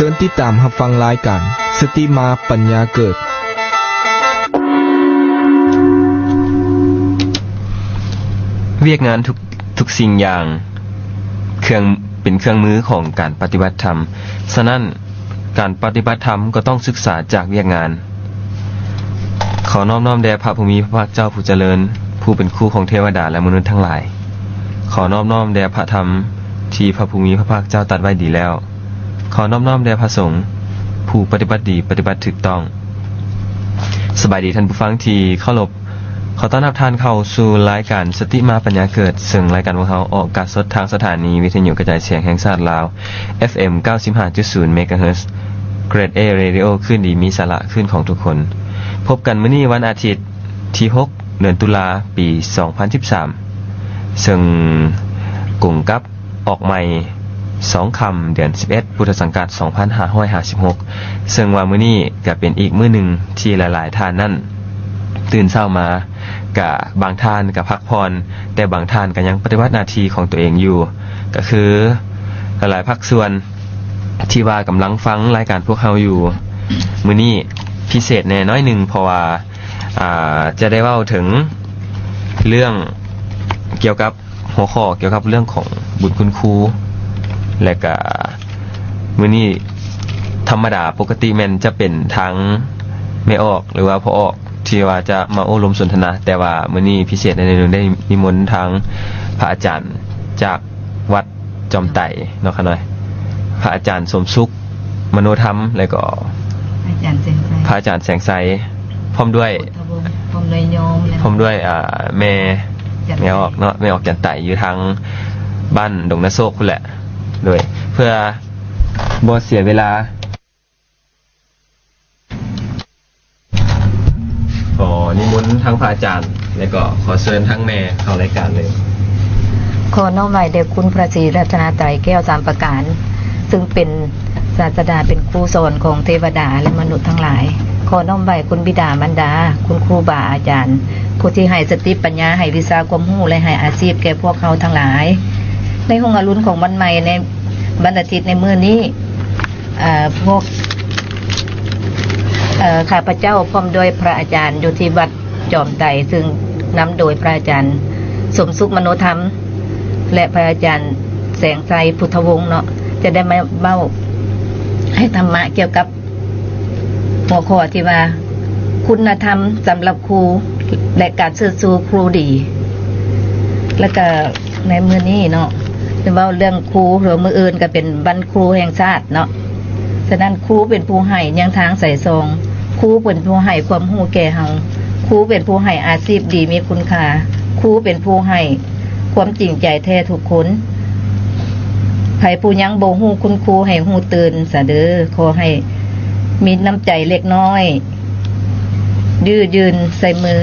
ເຊີນຕິດຕາມຮັບຟັງລາຍການ ສະຕິມາປັນຍາເກີດ. ວຽກງານທຸກ ທຸກສິ່ງຢ່າງ ເຄື່ອງ ເປັນເຄື່ອງມືຂອງການປະຕິບັດທຳ. ສະນັ້ນ, ການປະຕິບັດທຳກໍຕ້ອງສຶກສາຈາກວຽກງານ. ຂໍນອບນ້ອມແດ່ພະຜູ້ມີພະພາກເຈົ້າຜູ້ຈະເລີນ, ຜູ້ເປັນຄູຂອງເທວະດາ ແລະ ມະນຸດທັງຫຼາຍ. ຂໍນອບນ້ອມແດ່ພະທຳທີ່ພະຜູ້ມີພະພາກເຈົ້າຕັດໄວ້ດີແລ້ວ. ຂໍນອບນ້ອມແດ່ພະສົງ ຜູ້ປະຕິບັດດີ ປະຕິບັດຖືກຕ້ອງ. ສະບາຍດີທ່ານຜູ້ຟັງທີ່ເຄົາລົບ. ຂໍຕ້ອນຮັບທ່ານເຂົ້າສູ່ລາຍການສະຕິມາປັນຍາເກີດ, ເຊິ່ງລາຍການຂອງເຮົາອອກອາກາດສົດທາງສະຖານີວິທະຍຸກະຈາຍສຽງແຫ່ງຊາດລາວ ເອັຟເອັມ ເກົ້າສິບຫ້າຈຸດສູນ ເມກາເຮີດ ເກຣດເອ ເຣດິໂອ ຄື້ນດີມີສາລະ ຄື້ນຂອງທຸກຄົນ. ພົບກັນມື້ນີ້ວັນອາທິດທີຫົກ ເດືອນຕຸລາ ປີສອງພັນສິບສາມ ເຊິ່ງກົງກັບ ອອກໃໝ່ ສອງຄ່ຳ ເດືອນສິບເອັດ ພຸດທະສັງກາດ ສອງພັນຫ້າຮ້ອຍຫ້າສິບຫົກ ເຊິ່ງວ່າມື້ນີ້ກະເປັນອີກມື້ໜຶ່ງທີ່ຫຼາຍໆທ່ານນັ້ນ ຕື່ນເຊົ້າມາ ກະບາງທ່ານກະພັກຜ່ອນ, ແຕ່ບາງທ່ານກະຍັງປະຕິບັດໜ້າທີ່ຂອງຕົວເອງຢູ່ ກະຄືຫຼາຍໆພາກສ່ວນທີ່ວ່າກຳລັງຟັງລາຍການພວກເຮົາຢູ່. ມື້ນີ້ພິເສດແດ່ໜ້ອຍໜຶ່ງ ເພາະວ່າ ອາ ຈະໄດ້ເວົ້າເຖິງເລື່ອງກ່ຽວກັບ ຫົວຂໍ້ກ່ຽວກັບເລື່ອງຂອງບຸນຄຸນຄູ ແລະກະມື້ນີ້ທຳມະດາປົກກະຕິແມ່ນຈະເປັນທາງແມ່ອອກ ຫຼືວ່າພໍ່ອອກທີ່ວ່າຈະມາໂອ້ລົມສົນທະນາ, ແຕ່ວ່າມື້ນີ້ພິເສດໜ້ອຍໜຶ່ງ ໄດ້ນິມົນທາງພະອາຈານຈາກວັດຈອມໄຕເນາະ ຂະນ້ອຍ ພະອາຈານສົມສຸກ ມະໂນທຳ ແລະກໍ ອາຈານແສງໄຊ ພະອາຈານແສງໄຊ ພ້ອມດ້ວຍ ພຸດທະວົງ ພ້ອມດ້ວຍໂຍມ ພ້ອມດ້ວຍ ອ່າ ແມ່ ຈັນໄຕ ແມ່ອອກເນາະ ແມ່ອອກຈັນໄຕ ຢູ່ທາງບ້ານດົງນາໂຊກພຸ້ນແຫຼະ. ໂດຍ ເພື່ອບໍ່ເສຍເວລາ ຂໍນິມົນທາງພະອາຈານ ແລະກໍຂໍເຊີນທາງແມ່ເຂົ້າລາຍການເລີຍ. ຂໍນ້ອມໄຫວ້ແດ່ຄຸນພະສີລັດຕະນະໄຕແກ້ວສາມປະການ ຊຶ່ງເປັນສາດສະດາ ເປັນຄູສອນຂອງເທວະດາ ແລະ ມະນຸດທັງຫຼາຍ. ຂໍນ້ອມໄຫວ້ຄຸນບິດາມານດາ, ຄຸນຄູບາອາຈານ ຜູ້ທີ່ໃຫ້ສະຕິປັນຍາ, ໃຫ້ວິຊາຄວາມຮູ້ ແລະ ໃຫ້ອາຊີບແກ່ພວກເຮົາທັງຫຼາຍ. ໃນຮຸ່ງອະລຸນຂອງວັນໃໝ່ ໃນວັນອາທິດໃນມື້ນີ້, ເອີ ພວກ ເອີ ຂ້າພະເຈົ້າພ້ອມດ້ວຍພະອາຈານຢູ່ທີ່ວັດຈອມໄຕ ຊຶ່ງນຳໂດຍພະອາຈານສົມສຸກ ມະໂນທຳ ແລະ ພະອາຈານແສງໄຊ ພຸດທະວົງເນາະ ຈະໄດ້ມາເວົ້າໃຫ້ທຳມະກ່ຽວກັບຫົວຂໍ້ທີ່ວ່າ ຄຸນນະທຳສຳລັບຄູ ແລະ ການເຊີດຊູຄູດີ ແລະກະ ໃນມື້ນີ້ເນາະ ຈະເວົ້າເລື່ອງຄູ ຫຼືມື້ອື່ນກະເປັນວັນຄູແຫ່ງຊາດເນາະ. ສະນັ້ນ ຄູເປັນຜູ້ໃຫ້ແນວທາງສາຍສ່ອງ, ຄູເປັນຜູ້ໃຫ້ຄວາມຮູ້ແກ່ເຮົາ, ຄູເປັນຜູ້ໃຫ້ອາຊີບດີມີຄຸນຄ່າ, ຄູເປັນຜູ້ໃຫ້ຄວາມຈິງໃຈແທ້ທຸກຄົນ. ໃຜຜູ້ຍັງບໍ່ຮູ້ຄຸນຄູໃຫ້ຮູ້ຕື່ນຊະເດີ. ຂໍໃຫ້ມີນ້ຳໃຈເລັກນ້ອຍ ຢືດຍືນໃສ່ມື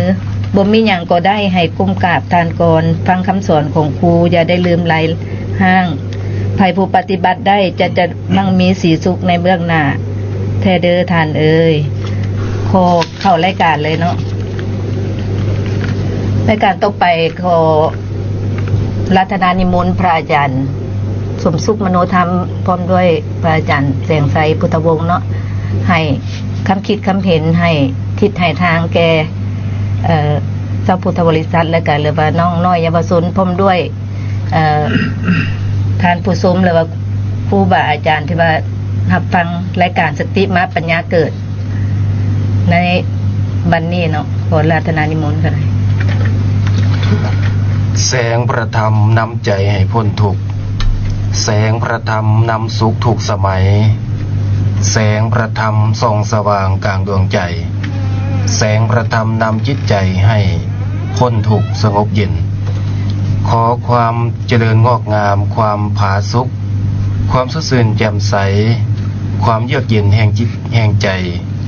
ບໍ່ມີຫຍັງກໍໄດ້ໃຫ້ກົ້ມກາບທ່ານກ່ອນ. ຟັງຄຳສອນຂອງຄູ ຢ່າໄດ້ລືມລາຍຮ້າງ. ໃຜຜູ້ປະຕິບັດໄດ້ ຈະ ຈະມັ່ງມີສີສຸກໃນເບື້ອງໜ້າແທ້ເດີທ່ານເອີຍ. ຂໍເຂົ້າລາຍການເລີຍເນາະ. ລາຍການຕໍ່ໄປ ຂໍລັດຖະນານິມົນພະອາຈານ ສົມສຸກ ມະໂນທຳ ພ້ອມດ້ວຍພະອາຈານແສງໄຊ ພຸດທະວົງເນາະ ໃຫ້ຄຳຄິດຄຳເຫັນ ໃຫ້ທິດໃຫ້ທາງແກ່ ເອີ ຊາວພຸດທະບໍລິສັດ ແລະກະ ຫຼືວ່ານ້ອງນ້ອຍເຍົາວະຊົນ ພ້ອມດ້ວຍ ເອີ ທ່ານຜູ້ຊົມ ຫຼືວ່າຄູບາອາຈານທີ່ວ່າຮັບຟັງລາຍການສະຕິມາປັນຍາເກີດ ໃນບັດນີ້ເນາະ ຂໍອາລາທະນານິມົນກໍໄດ້. ແສງພະທຳນຳໃຈໃຫ້ພົ້ນທຸກ, ແສງພະທຳນຳສຸກທຸກສະໄໝ, ແສງພະທຳສ່ອງສະຫວ່າງກາງດວງໃຈ, ແສງພະທຳນຳຈິດໃຈໃຫ້ພົ້ນທຸກສະຫງົບເຢັນ. ຂໍຄວາມຈະເລີນງອກງາມ, ຄວາມຜາສຸກ, ຄວາມສົດຊື່ນແຈ່ມໃສ, ຄວາມເຢືອກເຢັນແຫ່ງຈິດແຫ່ງໃຈ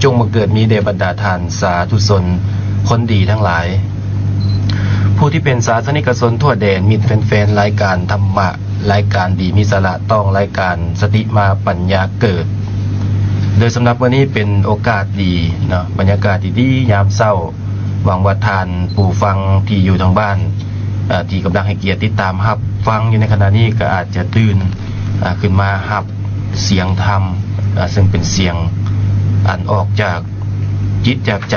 ຈົ່ງບັງເກີດມີແດ່ບັນດາທ່ານສາທຸຊົນຄົນດີທັງຫຼາຍ. ຜູ້ທີ່ເປັນສາສະນິກະຊົນທົ່ວແດນ, ມິດແຟນໆລາຍການທຳມະ, ລາຍການດີມີສາລະ, ຕ້ອງລາຍການສະຕິມາປັນຍາເກີດ. ໂດຍສຳລັບມື້ນີ້ເປັນໂອກາດດີເນາະ, ບັນຍາກາດດີໆຍາມເຊົ້າ, ຫວັງວ່າທ່ານຜູ້ຟັງທີ່ຢູ່ທາງບ້ານ ເອີ ທີ່ກຳລັງໃຫ້ກຽດຕິດຕາມຮັບຟັງຢູ່ໃນຂະນະນີ້ ກໍອາດຈະຕື່ນ ອາ ຂຶ້ນມາຮັບ ສຽງທຳ ອາ ເຊິ່ງເປັນສຽງອັນອອກຈາກຈິດຈາກໃຈ,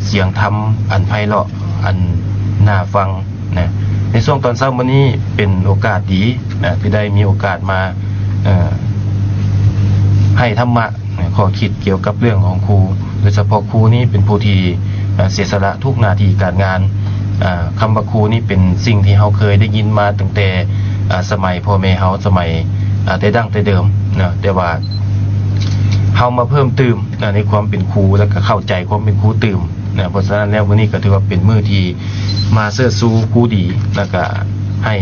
ສຽງທຳອັນໄພເລາະ ອັນໜ້າຟັງນະ. ໃນຊ່ວງຕອນເຊົ້າມື້ນີ້ເປັນໂອກາດດີນະ ທີ່ໄດ້ມີໂອກາດມາ ເອີ ໃຫ້ທຳມະ ນະ ຂໍ້ຄິດກ່ຽວກັບເລື່ອງຂອງຄູ, ໂດຍສະເພາະຄູນີ້ເປັນຜູ້ທີ່ ເອີ ເສຍສະຫຼະທຸກໜ້າທີ່ການງານ. ອາ ຄຳວ່າຄູນີ້ເປັນສິ່ງທີ່ເຮົາເຄີຍໄດ້ຍິນມາຕັ້ງແຕ່ ອາ ສະໄໝພໍ່ແມ່ເຮົາ, ສະໄໝ ອາ ແຕ່ດັ້ງແຕ່ເດີມນະ, ແຕ່ວ່າເຮົາມາເພີ່ມຕື່ມນະ ໃນຄວາມເປັນຄູ ແລ້ວກໍເຂົ້າໃຈຄວາມເປັນຄູຕື່ມນະ. ເພາະສະນັ້ນແລ້ວ ມື້ນີ້ກໍຖືວ່າເປັນມື້ທີ່ມາເຊີດຊູຄູດີ ແລ້ວກໍໃຫ້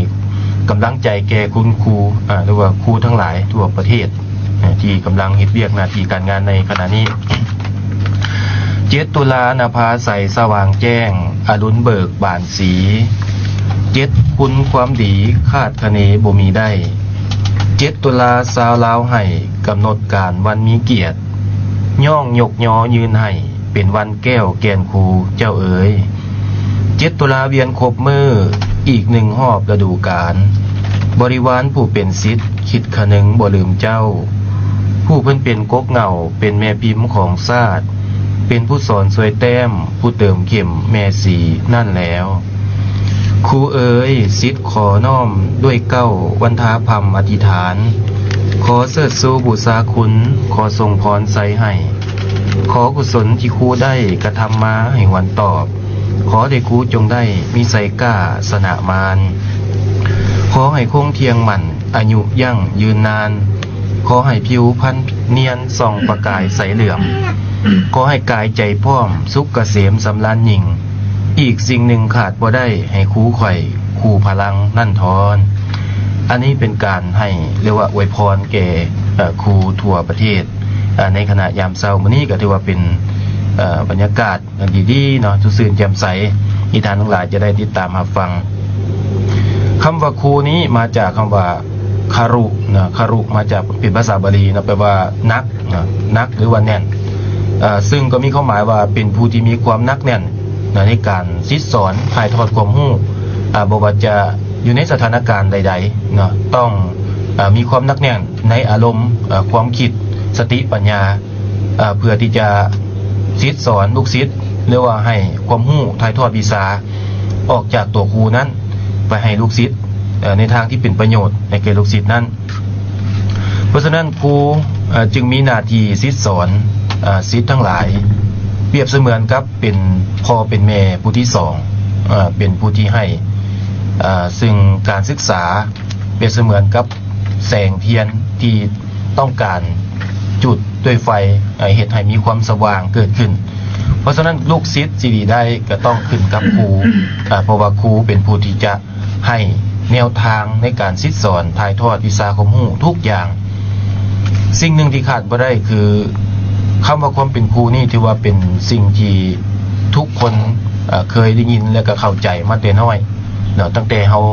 ກຳລັງໃຈແກ່ຄຸນຄູ ອາ ຫຼືວ່າຄູທັງຫຼາຍທົ່ວປະເທດ ທີ່ກຳລັງເຮັດວຽກໜ້າທີ່ການງານໃນຂະນະນີ້. ເຈັດຕຸລາ ນະພາໃສສະຫວ່າງແຈ້ງ ອະລຸນເບີກບານສີ, ເຈັດຄຸນຄວາມດີ ຄາດຄະເນບໍ່ມີໄດ້. ເຈັດຕຸລາ ຊາວລາວໃຫ້ ກຳນົດການວັນມີກຽດ, ຍ້ອງຍົກຍໍຍື່ນໃຫ້ ເປັນວັນແກ້ວແກ່ນຄູເຈົ້າເອີຍ. ເຈັດຕຸລາວຽນຄົບມື້ ອີກໜຶ່ງຮອບລະດູການ, ບໍລິວານຜູ້ເປັນສິດ ຄິດຄະນຶງບໍ່ລືມເຈົ້າ, ຜູ້ເພິ່ນເປັນກົກເຫງົ້າ ເປັນແມ່ພິມຂອງຊາດ, ເປັນຜູ້ສອນຊ່ວຍແຕ້ມ ຜູ້ເຕີມເຂັມແມ່ສີນັ້ນແລ້ວ. ຄູເອີຍ ສິດຂໍນ້ອມດ້ວຍເກົ້າວັນທາພຳອະທິຖານ, ຂໍເຊີດຊູບູຊາຄຸນ ຂໍສົ່ງພອນໄຊໃຫ້, ຂໍກຸສົນທີ່ຄູໄດ້ກະທຳມາໃຫ້ຫວນຕອບ, ຂໍໄດ້ຄູຈົ່ງໄດ້ມີໄຊກ້າຊະນະມານ, ຂໍໃຫ້ຄົງທ່ຽງໝັ້ນ ອາຍຸຢັ້ງຢືນນານ, ຂໍໃຫ້ຜິວພັນນຽນສ່ອງປະກາຍໃສເຫຼືອມ, ຂໍໃຫ້ກາຍໃຈພ້ອມສຸກກະເສມສຳລານຍິ່ງ, ອີກສິ່ງໜຶ່ງຂາດບໍ່ໄດ້ໃຫ້ຄູຂ້ອຍ ຄູພະລັງນັນທອນ. ອັນນີ້ເປັນການໃຫ້ ຫຼືວ່າອວຍພອນແກ່ ເອີ ຄູທົ່ວປະເທດ ເອີ ໃນຂະນະຍາມເຊົ້າມື້ນີ້ ກໍຖືວ່າເປັນ ເອີ ບັນຍາກາດ ອັນດີໆເນາະ ຊື່ນຊື່ນແຈ່ມໃສ ທີ່ທ່ານທັງຫຼາຍຈະໄດ້ຕິດຕາມຮັບຟັງ. ຄຳວ່າຄູນີ້ມາຈາກຄຳວ່າຄາຣຸນະ, ຄາຣຸມາຈາກ ເປັນພາສາບາລີເນາະ ແປວ່າໜັກນະ, ໜັກ ຫຼືວ່າແໜ້ນ, ເອີ ຊຶ່ງກໍມີຄວາມໝາຍວ່າເປັນຜູ້ທີ່ມີຄວາມໜັກແໜ້ນນະ ໃນການສິດສອນ ຖ່າຍທອດຄວາມຮູ້, ອາ ບໍ່ວ່າຈະຢູ່ໃນສະຖານະການໃດໆເນາະ ຕ້ອງ ອາ ມີຄວາມໜັກແໜ້ນໃນອາລົມ, ອາ ຄວາມຄິດ, ສະຕິປັນຍາ ເພື່ອທີ່ຈະສິດສອນລູກສິດ ຫຼືວ່າໃຫ້ຄວາມຮູ້ຖ່າຍທອດວິຊາອອກຈາກຕົວຄູນັ້ນ ໄປໃຫ້ລູກສິດ ໃນທາງທີ່ເປັນປະໂຫຍດໃຫ້ແກ່ລູກສິດນັ້ນ. ເພາະສະນັ້ນ ຄູຈຶ່ງມີໜ້າທີ່ສິດສອນສິດທັງຫຼາຍ ປຽບສະເໝືອນກັບເປັນພໍ່ເປັນແມ່ຜູ້ທີສອງ, ເປັນຜູ້ທີ່ໃຫ້ ຊຶ່ງການສຶກສາປຽບສະເໝືອນກັບແສງທຽນທີ່ ຕ້ອງການຈຸດດ້ວຍໄຟ ເຮັດໃຫ້ມີຄວາມສະຫວ່າງເກີດຂຶ້ນ. ເພາະສະນັ້ນ ລູກສິດຊິດີໄດ້ກໍຕ້ອງຂຶ້ນກັບຄູ ເພາະວ່າຄູເປັນຜູ້ທີ່ຈະໃຫ້ແນວທາງໃນການສິດສອນ ຖ່າຍທອດວິຊາຄວາມຮູ້ທຸກຢ່າງ. ສິ່ງໜຶ່ງທີ່ຂາດບໍ່ໄດ້ຄື ຄຳວ່າຄວາມເປັນຄູນີ້ ຖືວ່າເປັນສິ່ງທີ່ທຸກຄົນ ເອີ ເຄີຍໄດ້ຍິນ ແລະ ກໍເຂົ້າໃຈມາແຕ່ນ້ອຍເນາະ, ຕັ້ງແຕ່ເຮົາ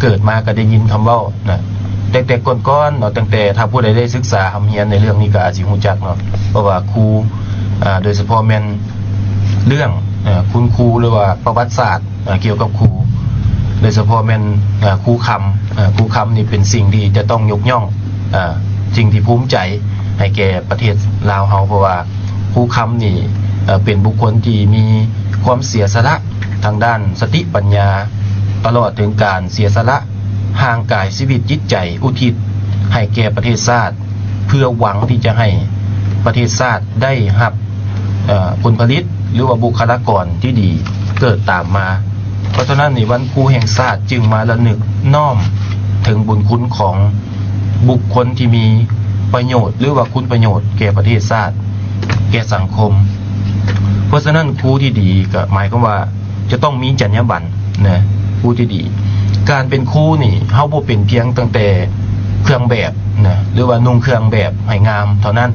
ເກີດມາກໍໄດ້ຍິນຄຳເວົ້ານະ ແຕ່ ແຕ່ກ່ອນໆເນາະ, ຕັ້ງແຕ່ຖ້າຜູ້ໃດໄດ້ສຶກສາຮ່ຳຮຽນໃນເລື່ອງນີ້ກໍອາດຊິຮູ້ຈັກເນາະ, ເພາະວ່າຄູ ອາ ໂດຍສະເພາະແມ່ນເລື່ອງ ອາ ຄຸນຄູ ຫຼືວ່າປະຫວັດສາດ ອາ ກ່ຽວກັບຄູ ໂດຍສະເພາະແມ່ນ ອາ ຄູຄຳ ອາ ຄູຄຳນີ້ເປັນສິ່ງທີ່ຈະຕ້ອງຍົກຍ້ອງ ອາ ສິ່ງທີ່ພູມໃຈໃຫ້ແກ່ປະເທດລາວເຮົາ, ເພາະວ່າຄູຄຳນີ້ ເປັນບຸກຄົນທີ່ມີຄວາມເສຍສະຫຼະທາງດ້ານສະຕິປັນຍາ ຕະຫຼອດເຖິງການເສຍສະຫຼະຮ່າງກາຍ, ຊີວິດ, ຈິດໃຈ ອຸທິດໃຫ້ແກ່ປະເທດຊາດ ເພື່ອຫວັງທີ່ຈະໃຫ້ປະເທດຊາດໄດ້ຮັບ ເອີ ຜົນຜະລິດ ຫຼືວ່າບຸກຄະລາກອນທີ່ດີເກີດຕາມມາ. ເພາະສະນັ້ນນີ້ ວັນຄູແຫ່ງຊາດຈຶ່ງມາລະນຶກນ້ອມເຖິງບຸນຄຸນຂອງບຸກຄົນທີ່ມີປະໂຫຍດ ຫຼືວ່າຄຸນປະໂຫຍດແກ່ປະເທດຊາດ, ແກ່ສັງຄົມ. ເພາະສະນັ້ນ ຄູທີ່ດີກໍໝາຍຄວາມວ່າ ຈະຕ້ອງມີຈັນຍາບັນນະ ຄູທີ່ດີ. ການເປັນຄູນີ້ ເຮົາບໍ່ເປັນພຽງຕັ້ງແຕ່ເຄື່ອງແບບນະ ຫຼືວ່ານຸ່ງເຄື່ອງແບບໃຫ້ງາມເທົ່ານັ້ນ,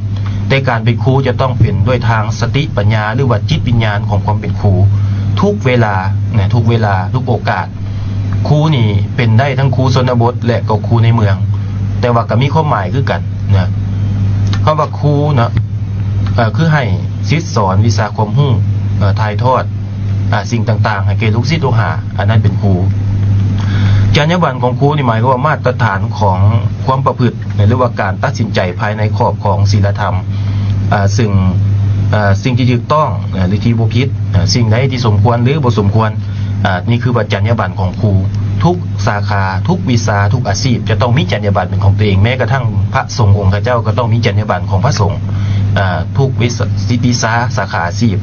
ແຕ່ການເປັນຄູຈະຕ້ອງເປັນດ້ວຍທາງສະຕິປັນຍາ ຫຼືວ່າຈິດວິນຍານຂອງຄວາມເປັນຄູ ທຸກເວລານະ, ທຸກເວລາ ທຸກໂອກາດ. ຄູນີ້ເປັນໄດ້ທັງຄູຊົນນະບົດ ແລະ ກໍຄູໃນເມືອງ, ແຕ່ວ່າກໍມີຄວາມໝາຍຄືກັນນະ. ຄຳວ່າຄູເນາະ ເອີ ຄືໃຫ້ສິດສອນວິຊາຄວາມຮູ້ ເອີ ຖ່າຍທອດ ອາ ສິ່ງຕ່າງໆໃຫ້ແກ່ລູກສິດລູກຫາ, ອັນນັ້ນເປັນຄູ. ຈັນຍາບັນຂອງຄູນີ້ໝາຍຄວາມວ່າມາດຕະຖານຂອງຄວາມປະພຶດ ຫຼືວ່າການຕັດສິນໃຈພາຍໃນຂອບຂອງສີລະທຳ ເຊິ່ງ ເຊິ່ງທີ່ຖືກຕ້ອງ ຫຼືທີ່ບໍ່ຜິດ ສິ່ງໃດທີ່ສົມຄວນ ຫຼືບໍ່ສົມຄວນ. ນີ້ຄືວ່າຈັນຍາບັນຂອງຄູ ທຸກສາຂາ ທຸກວິຊາ ທຸກອາຊີບ ຈະຕ້ອງມີຈັນຍາບັນເປັນຂອງຕົວເອງ. ແມ້ກະທັ່ງພະສົງອົງຄະເຈົ້າກໍຕ້ອງມີຈັນຍາບັນຂອງພະສົງ ທຸກວິຊາ ວິຊາສາຂາອາຊີບ.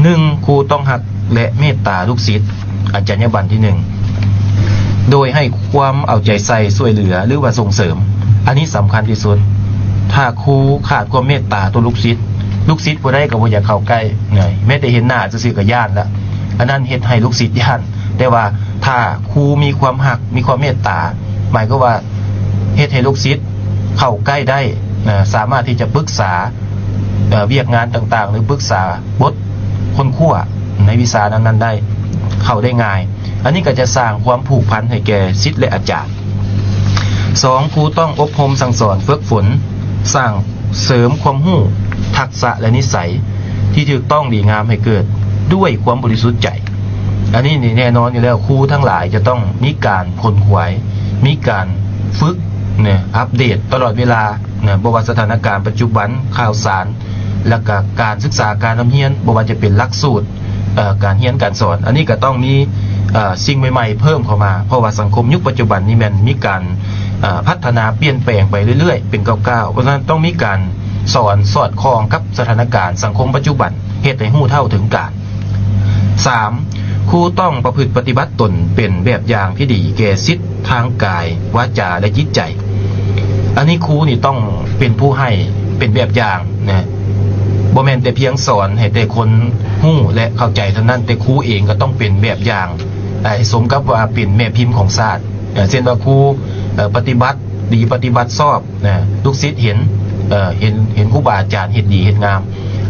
ໜຶ່ງ ຄູຕ້ອງຮັກ ແລະ ເມດຕາລູກສິດ. ອາ ຈັນຍາບັນທີໜຶ່ງ ໂດຍໃຫ້ຄວາມເອົາໃຈໃສ່ ຊ່ວຍເຫຼືອ ຫຼືວ່າສົ່ງເສີມ. ອັນນີ້ສຳຄັນທີ່ສຸດ. ຖ້າຄູຂາດຄວາມເມດຕາຕໍ່ລູກສິດ ລູກສິດຜູ້ໃດກໍບໍ່ຢາກເຂົ້າໃກ້ນະ, ແມ້ແຕ່ເຫັນໜ້າຊື່ໆກໍຢ້ານລະ. ອັນນັ້ນເຮັດໃຫ້ລູກສິດຢ້ານ. ແຕ່ວ່າຖ້າຄູມີຄວາມຮັກ ມີຄວາມເມດຕາ ໝາຍຄວາມວ່າເຮັດໃຫ້ລູກສິດເຂົ້າໃກ້ໄດ້ນະ, ສາມາດທີ່ຈະປຶກສາ ເອີ ວຽກງານຕ່າງໆ ຫຼືປຶກສາບົດຄົ້ນຄວ້າໃນວິຊານັ້ນໆໄດ້ ເຂົ້າໄດ້ງ່າຍ. ອັນນີ້ກໍຈະສ້າງຄວາມຜູກພັນໃຫ້ແກ່ສິດ ແລະ ອາຈານ. ສອງ ຄູຕ້ອງອົບຮົມສັ່ງສອນ ຝຶກຝົນ ສ້າງເສີມຄວາມຮູ້ ທັກສະ ແລະ ນິໄສທີ່ຖືກຕ້ອງດີງາມໃຫ້ເກີດດ້ວຍຄວາມບໍລິສຸດໃຈ. ອັນນີ້ນີ້ແນ່ນອນຢູ່ແລ້ວ ຄູທັງຫຼາຍຈະຕ້ອງມີການຂົນຂວາຍ ມີການຝຶກນະ ອັບເດດຕະຫຼອດເວລານະ, ບໍ່ວ່າສະຖານະການປັດຈຸບັນ, ຂ່າວສານ ແລ້ວກະການສຶກສາການຮ່ຳຮຽນ, ບໍ່ວ່າຈະເປັນຫຼັກສູດ ເອີ ການຮຽນການສອນ, ອັນນີ້ກໍຕ້ອງມີ ເອີ ສິ່ງໃໝ່ໆເພີ່ມເຂົ້າມາ, ເພາະວ່າສັງຄົມຍຸກປັດຈຸບັນນີ້ແມ່ນມີການ ເອີ ພັດທະນາປ່ຽນແປງໄປເລື້ອຍໆ ເປັນກ້າວໆ. ເພາະສະນັ້ນຕ້ອງມີການສອນສອດຄ່ອງກັບສະຖານະການສັງຄົມປັດຈຸບັນ, ເຮັດໃຫ້ຮູ້ເທົ່າເຖິງການ. ສາມ ຄູຕ້ອງປະພຶດປະຕິບັດຕົນເປັນແບບຢ່າງທີ່ດີແກ່ສິດທາງກາຍ, ວາຈາ ແລະ ຈິດໃຈ. ອັນນີ້ຄູນີ້ຕ້ອງເປັນຜູ້ໃຫ້ເປັນແບບຢ່າງນະ, ບໍ່ແມ່ນແຕ່ພຽງສອນໃຫ້ແຕ່ຄົນຮູ້ ແລະ ເຂົ້າໃຈເທົ່ານັ້ນ, ແຕ່ຄູເອງກໍຕ້ອງເປັນແບບຢ່າງ ໃຫ້ສົມກັບວ່າເປັນແມ່ພິມຂອງຊາດ. ເຊັ່ນວ່າຄູ ເອີ ປະຕິບັດດີ ປະຕິບັດຊອບນະ, ລູກສິດເຫັນ ເອີ ເຫັນ ເຫັນຄູບາອາຈານເຮັດດີເຮັດງາມ,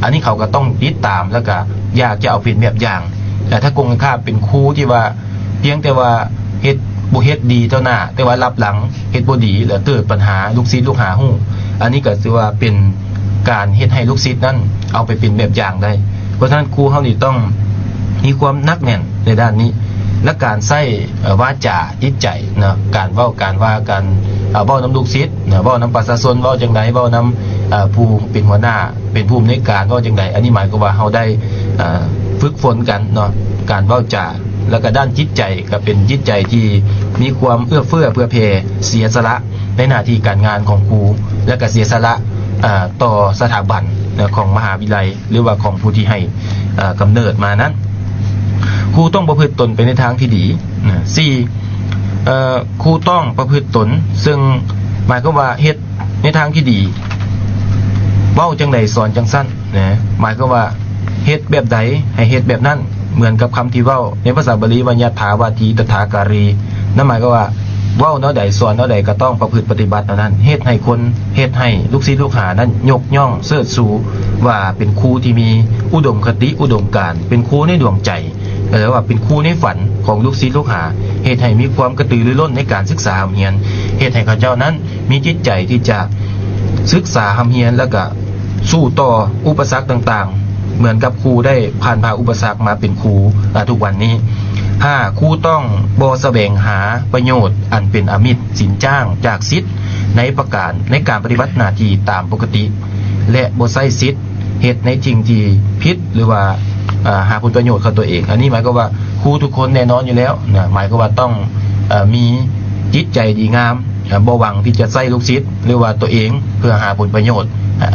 ອັນນີ້ເຂົາກໍຕ້ອງຕິດຕາມ ແລ້ວກໍຢາກຈະເອົາເປັນແບບຢ່າງ. ແຕ່ຖ້າກົງກັນຂ້າມເປັນຄູທີ່ວ່າພຽງແຕ່ວ່າເຮັດ ບໍ່ເຮັດດີຕໍ່ໜ້າ ແຕ່ວ່າລັບຫຼັງເຮັດບໍ່ດີ ແລ້ວເກີດບັນຫາລູກສິດລູກຫາຮູ້, ອັນນີ້ກໍຖືວ່າເປັນການເຮັດໃຫ້ລູກສິດນັ້ນເອົາໄປເປັນແບບຢ່າງໄດ້. ເພາະສະນັ້ນຄູເຮົານີ້ຕ້ອງມີຄວາມໜັກແໜ້ນໃນດ້ານນີ້ ແລະ ການໃຊ້ ເອີ ວາຈາ ຈິດໃຈເນາະ, ການເວົ້າ ການວ່າ ການ ເອີ ເວົ້ານຳລູກສິດເນາະ, ເວົ້ານຳປະຊາຊົນ ເວົ້າຈັ່ງໃດ, ເວົ້ານຳ ເອີ ຜູ້ເປັນຫົວໜ້າ ເປັນຜູ້ອຳນວຍການ ເວົ້າຈັ່ງໃດ. ອັນນີ້ໝາຍຄວາມວ່າເຮົາໄດ້ ເອີ ຝຶກຝົນກັນເນາະ, ການເວົ້າຈາ ແລ້ວກໍດ້ານຈິດໃຈ ກໍເປັນຈິດໃຈທີ່ມີຄວາມເອື້ອເຟື້ອເຜື່ອແຜ່ ເສຍສະຫຼະໃນໜ້າທີ່ການງານຂອງຄູ ແລ້ວກໍເສຍສະຫຼະ ເອີ ຕໍ່ສະຖາບັນເນາະ ຂອງມະຫາວິໄລ ຫຼືວ່າຂອງຜູ້ທີ່ໃຫ້ ເອີ ກຳເນີດມານັ້ນ. ຄູຕ້ອງປະພຶດຕົນໄປໃນທາງທີ່ດີ. ນະ ສີ່ ເອີ ຄູຕ້ອງປະພຶດຕົນ ເຊິ່ງໝາຍຄວາມວ່າເຮັດໃນທາງທີ່ດີ, ເວົ້າຈັ່ງໃດສອນຈັ່ງຊັ້ນນະ, ໝາຍຄວາມວ່າເຮັດແບບໃດໃຫ້ເຮັດແບບນັ້ນ, ເໝືອນກັບຄຳທີ່ເວົ້າໃນພາສາບາລີວ່າ ຍະຖາວາທີຕະຖາກາຣີ. ນັ້ນໝາຍຄວາມວ່າ ເວົ້າແນວໃດ ສອນແນວໃດ ກໍຕ້ອງປະພຶດປະຕິບັດແນວນັ້ນ, ເຮັດໃຫ້ຄົນ ເຮັດໃຫ້ລູກສິດລູກຫານັ້ນຍົກຍ້ອງເຊີດຊູວ່າເປັນຄູທີ່ມີອຸດົມຄະຕິ ອຸດົມການ, ເປັນຄູໃນດວງໃຈ ເອີ ວ່າເປັນຄູໃນຝັນຂອງລູກສິດລູກຫາ, ເຮັດໃຫ້ມີຄວາມກະຕືລືລົ້ນໃນການສຶກສາຮ່ຳຮຽນ, ເຮັດໃຫ້ເຂົາເຈົ້ານັ້ນມີຈິດໃຈທີ່ຈະສຶກສາຮ່ຳຮຽນ ແລ້ວກະ ສູ້ຕໍ່ອຸປະສັກຕ່າງໆ ເໝືອນກັບຄູໄດ້ຜ່ານຜ່າອຸປະສັກມາເປັນຄູ ອາ ທຸກວັນນີ້. ຫ້າ ຄູຕ້ອງບໍ່ສະແຫວງຫາປະໂຫຍດອັນເປັນອາມິດສິນຈ້າງຈາກສິດໃນປະການ ໃນການປະຕິບັດໜ້າທີ່ຕາມປົກກະຕິ ແລະ ບໍ່ໃຊ້ສິດເຮັດໃນສິ່ງທີ່ຜິດ ຫຼືວ່າ ອາ ຫາຜົນປະໂຫຍດເຂົ້າຕົວເອງ. ອັນນີ້ໝາຍຄວາມວ່າຄູທຸກຄົນແນ່ນອນຢູ່ແລ້ວນະ, ໝາຍຄວາມວ່າຕ້ອງ ເອີ ມີຈິດໃຈດີງາມ ເອີ ບໍ່ຫວັງທີ່ຈະໃຊ້ລູກສິດ ຫຼືວ່າຕົວເອງເພື່ອຫາຜົນປະໂຫຍດ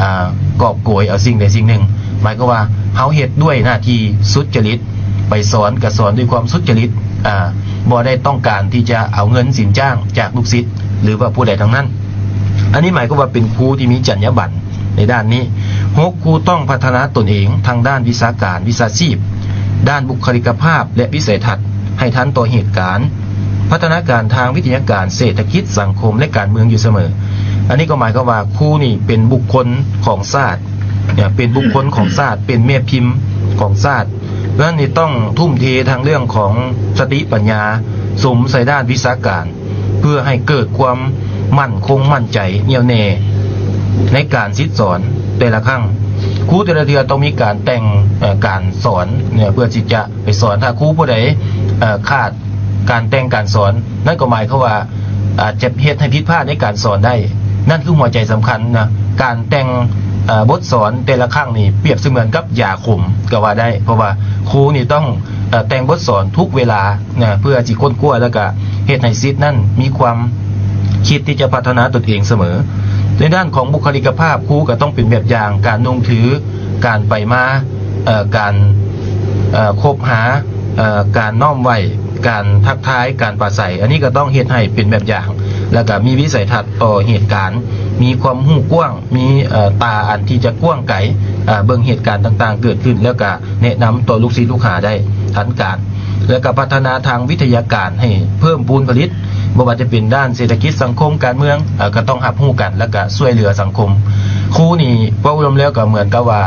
ອາ ກອບໂກຍເອົາສິ່ງໃດສິ່ງໜຶ່ງ. ໝາຍຄວາມວ່າເຮົາເຮັດດ້ວຍໜ້າທີ່ສຸດຈະລິດ, ໄປສອນກໍສອນດ້ວຍຄວາມສຸດຈະລິດ, ອາ ບໍ່ໄດ້ຕ້ອງການທີ່ຈະເອົາເງິນສິນຈ້າງຈາກລູກສິດ ຫຼືວ່າຜູ້ໃດທັງນັ້ນ. ອັນນີ້ໝາຍຄວາມວ່າເປັນຄູທີ່ມີຈັນຍາບັນໃນດ້ານນີ້. ຫົກ ຄູຕ້ອງພັດທະນາຕົນເອງທາງດ້ານວິຊາການ, ວິຊາຊີບ, ດ້ານບຸກຄະລິກະພາບ ແລະ ວິໄສທັດ ໃຫ້ທັນຕໍ່ເຫດການ, ພັດທະນາການທາງວິທະຍາການ, ເສດຖະກິດ, ສັງຄົມ ແລະ ການເມືອງຢູ່ສະເໝີ. ອັນນີ້ກໍໝາຍຄວາມວ່າຄູນີ້ເປັນບຸກຄົນຂອງຊາດ, ເປັນບຸກຄົນຂອງຊາດ, ເປັນແມ່ພິມຂອງຊາດ. ເພາະສະນັ້ນນີ້ຕ້ອງທຸ່ມເທທາງເລື່ອງຂອງສະຕິປັນຍາ, ສຸມໃສ່ດ້ານວິຊາການ ເພື່ອໃຫ້ເກີດຄວາມໝັ້ນຄົງໝັ້ນໃຈແໜ້ວແນ່ໃນການສິດສອນແຕ່ລະຄັ້ງ. ຄູແຕ່ລະເທື່ອຕ້ອງມີການແຕ່ງ ເອີ ການສອນເພື່ອທີ່ຈະ ໄປສອນ. ຖ້າຄູຜູ້ໃດ ເອີ ຂາດ ການແຕ່ງການສອນ ນັ້ນກໍໝາຍຄວາມວ່າ ອາດຈະເຮັດໃຫ້ຜິດພາດໃນການສອນໄດ້. ນັ້ນຄືຫົວໃຈສຳຄັນນະ. ການແຕ່ງ ເອີ ບົດສອນແຕ່ລະຄັ້ງນີ້ປຽບສະເໝືອນກັບຢາຂົມກໍວ່າໄດ້, ເພາະວ່າຄູນີ້ຕ້ອງ ເອີ ແຕ່ງບົດສອນທຸກເວລານະ ເພື່ອຊິຄົ້ນຄວ້າ ແລ້ວກະເຮັດໃຫ້ສິດນັ້ນມີຄວາມຄິດທີ່ຈະພັດທະນາຕົນເອງສະເໝີ. ໃນດ້ານຂອງບຸກຄະລິກະພາບ, ຄູກໍຕ້ອງເປັນແບບຢ່າງ, ການນຸ່ງຖື, ການໄປມາ, ເອີ ການ ເອີ ຄົບຫາ, ເອີ ການນ້ອມໄຫວ້, ການທັກທາຍ, ການປາໄສ, ອັນນີ້ກໍຕ້ອງເຮັດໃຫ້ເປັນແບບຢ່າງ ແລ້ວກໍມີວິໄສທັດຕໍ່ເຫດການ, ມີຄວາມຮູ້ກວ້າງ, ມີ ເອີ ຕາອັນທີ່ຈະກວ້າງໄກ, ເອີ ເບິ່ງເຫດການຕ່າງໆເກີດຂຶ້ນ ແລ້ວກໍແນະນຳຕໍ່ລູກສິດລູກຫາໄດ້ທັນການ. ແລ້ວກໍພັດທະນາທາງວິທະຍາການໃຫ້ເພີ່ມພູນຜະລິດ, ບໍ່ວ່າຈະເປັນດ້ານເສດຖະກິດ, ສັງຄົມ, ການເມືອງ, ເອີ ກໍຕ້ອງຮັບຮູ້ກັນ ແລ້ວກໍຊ່ວຍເຫຼືອສັງຄົມ. ຄູນີ້ເວົ້າລວມແລ້ວກໍເໝືອນກັບວ່າ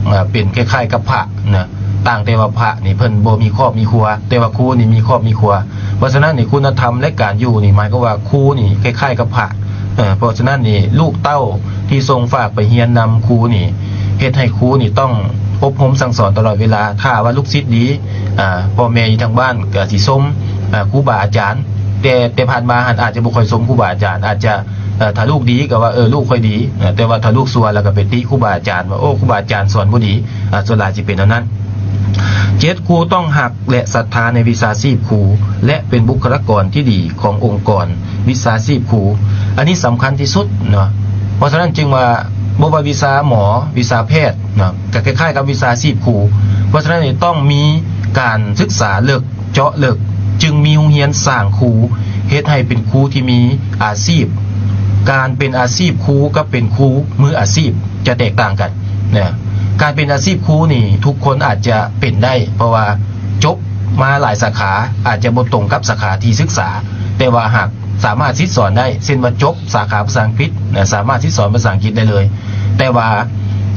ເອີ ເປັນຄ້າຍໆກັບພະນະ, ຕ່າງແຕ່ວ່າພະນີ້ເພິ່ນບໍ່ມີຄອບມີຄົວ, ແຕ່ວ່າຄູນີ້ມີຄອບມີຄົວ. ເພາະສະນັ້ນນີ້ ຄຸນນະທຳ ແລະ ການຢູ່ນີ້ ໝາຍຄວາມວ່າຄູນີ້ຄ້າຍໆກັບພະ. ເອີ ເພາະສະນັ້ນນີ້ ລູກເຕົ້າທີ່ສົ່ງຝາກໄປຮຽນນຳຄູນີ້ ເຮັດໃຫ້ຄູນີ້ຕ້ອງອົບຮົມສັ່ງສອນຕະຫຼອດເວລາ. ຖ້າວ່າລູກສິດດີ ອາ ພໍ່ແມ່ຢູ່ທາງບ້ານກໍຊິຊົມ ອາ ຄູບາອາຈານ, ແຕ່ ແຕ່ຜ່ານມາຫັ້ນອາດຈະບໍ່ຄ່ອຍຊົມຄູບາອາຈານ, ອາດຈະ ເອີ ຖ້າລູກດີກໍວ່າ ເອີ ລູກຂ້ອຍດີ, ແຕ່ວ່າຖ້າລູກຊົ່ວແລ້ວກໍໄປຕິຄູບາອາຈານວ່າ ໂອ້ ຄູບາອາຈານສອນບໍ່ດີ, ອາ ສ່ວນຫຼາຍຊິເປັນແນວນັ້ນ. ເຈັດ ຄູຕ້ອງຮັກ ແລະ ສັດທາໃນວິຊາຊີບຄູ ແລະ ເປັນບຸກຄະລາກອນທີ່ດີຂອງອົງກອນວິຊາຊີບຄູ. ອັນນີ້ສຳຄັນທີ່ສຸດເນາະ. ເພາະສະນັ້ນຈຶ່ງວ່າ ບໍ່ວ່າວິຊາໝໍ, ວິຊາແພດເນາະ, ກໍຄ້າຍໆກັບວິຊາຊີບຄູ. ເພາະສະນັ້ນນີ້ຕ້ອງມີການສຶກສາເລິກ, ເຈາະເລິກ, ຈຶ່ງມີໂຮງຮຽນສ້າງຄູ, ເຮັດໃຫ້ເປັນຄູທີ່ມີອາຊີບ. ການເປັນອາຊີບຄູກັບເປັນຄູມືອາຊີບຈະແຕກຕ່າງກັນນະ. ການເປັນອາຊີບຄູນີ້ທຸກຄົນອາດຈະເປັນໄດ້ ເພາະວ່າຈົບມາຫຼາຍສາຂາ, ອາດຈະບໍ່ຕົງກັບສາຂາທີ່ສຶກສາ, ແຕ່ວ່າຫາກສາມາດສິດສອນໄດ້, ເຊັ່ນວ່າຈົບສາຂາພາສາອັງກິດນະ, ສາມາດສິດສອນພາສາອັງກິດໄດ້ເລີຍ. ແຕ່ວ່າ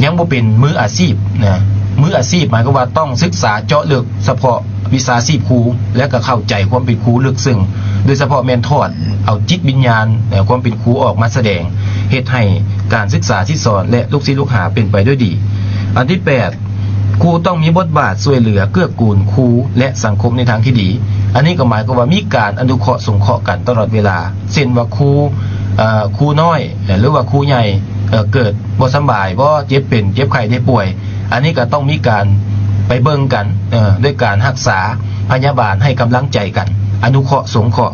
ຍັງບໍ່ເປັນມືອາຊີບນະ. ມືອາຊີບໝາຍຄວາມວ່າຕ້ອງສຶກສາເຈາະເລິກສະເພາະວິຊາຊີບຄູ ແລະ ກໍເຂົ້າໃຈຄວາມເປັນຄູເລິກເຊິ່ງ, ໂດຍສະເພາະແມ່ນຖອດເອົາຈິດວິນຍານ ເອີ ຄວາມເປັນຄູອອກມາສະແດງ, ເຮັດໃຫ້ການສຶກສາສິດສອນ ແລະ ລູກສິດລູກຫາເປັນໄປດ້ວຍດີ. ອັນທີແປດ ຄູຕ້ອງມີບົດບາດຊ່ວຍເຫຼືອເກື້ອກູນຄູ ແລະ ສັງຄົມໃນທາງທີ່ດີ. ອັນນີ້ກໍໝາຍຄວາມວ່າມີການອະນຸເຄາະສົງເຄາະກັນຕະຫຼອດເວລາ, ເຊັ່ນວ່າຄູ ເອີ ຄູນ້ອຍ ເອີ ຫຼືວ່າຄູໃຫຍ່ ເອີ ເກີດບໍ່ສຳບາຍບໍ, ເຈັບເປັນ ເຈັບໄຂ້ໄດ້ປ່ວຍ, ອັນນີ້ກໍຕ້ອງມີການໄປເບິ່ງກັນ ເອີ ດ້ວຍການຮັກສາພະຍາບານ, ໃຫ້ກຳລັງໃຈກັນ, ອະນຸເຄາະສົງເຄາະ,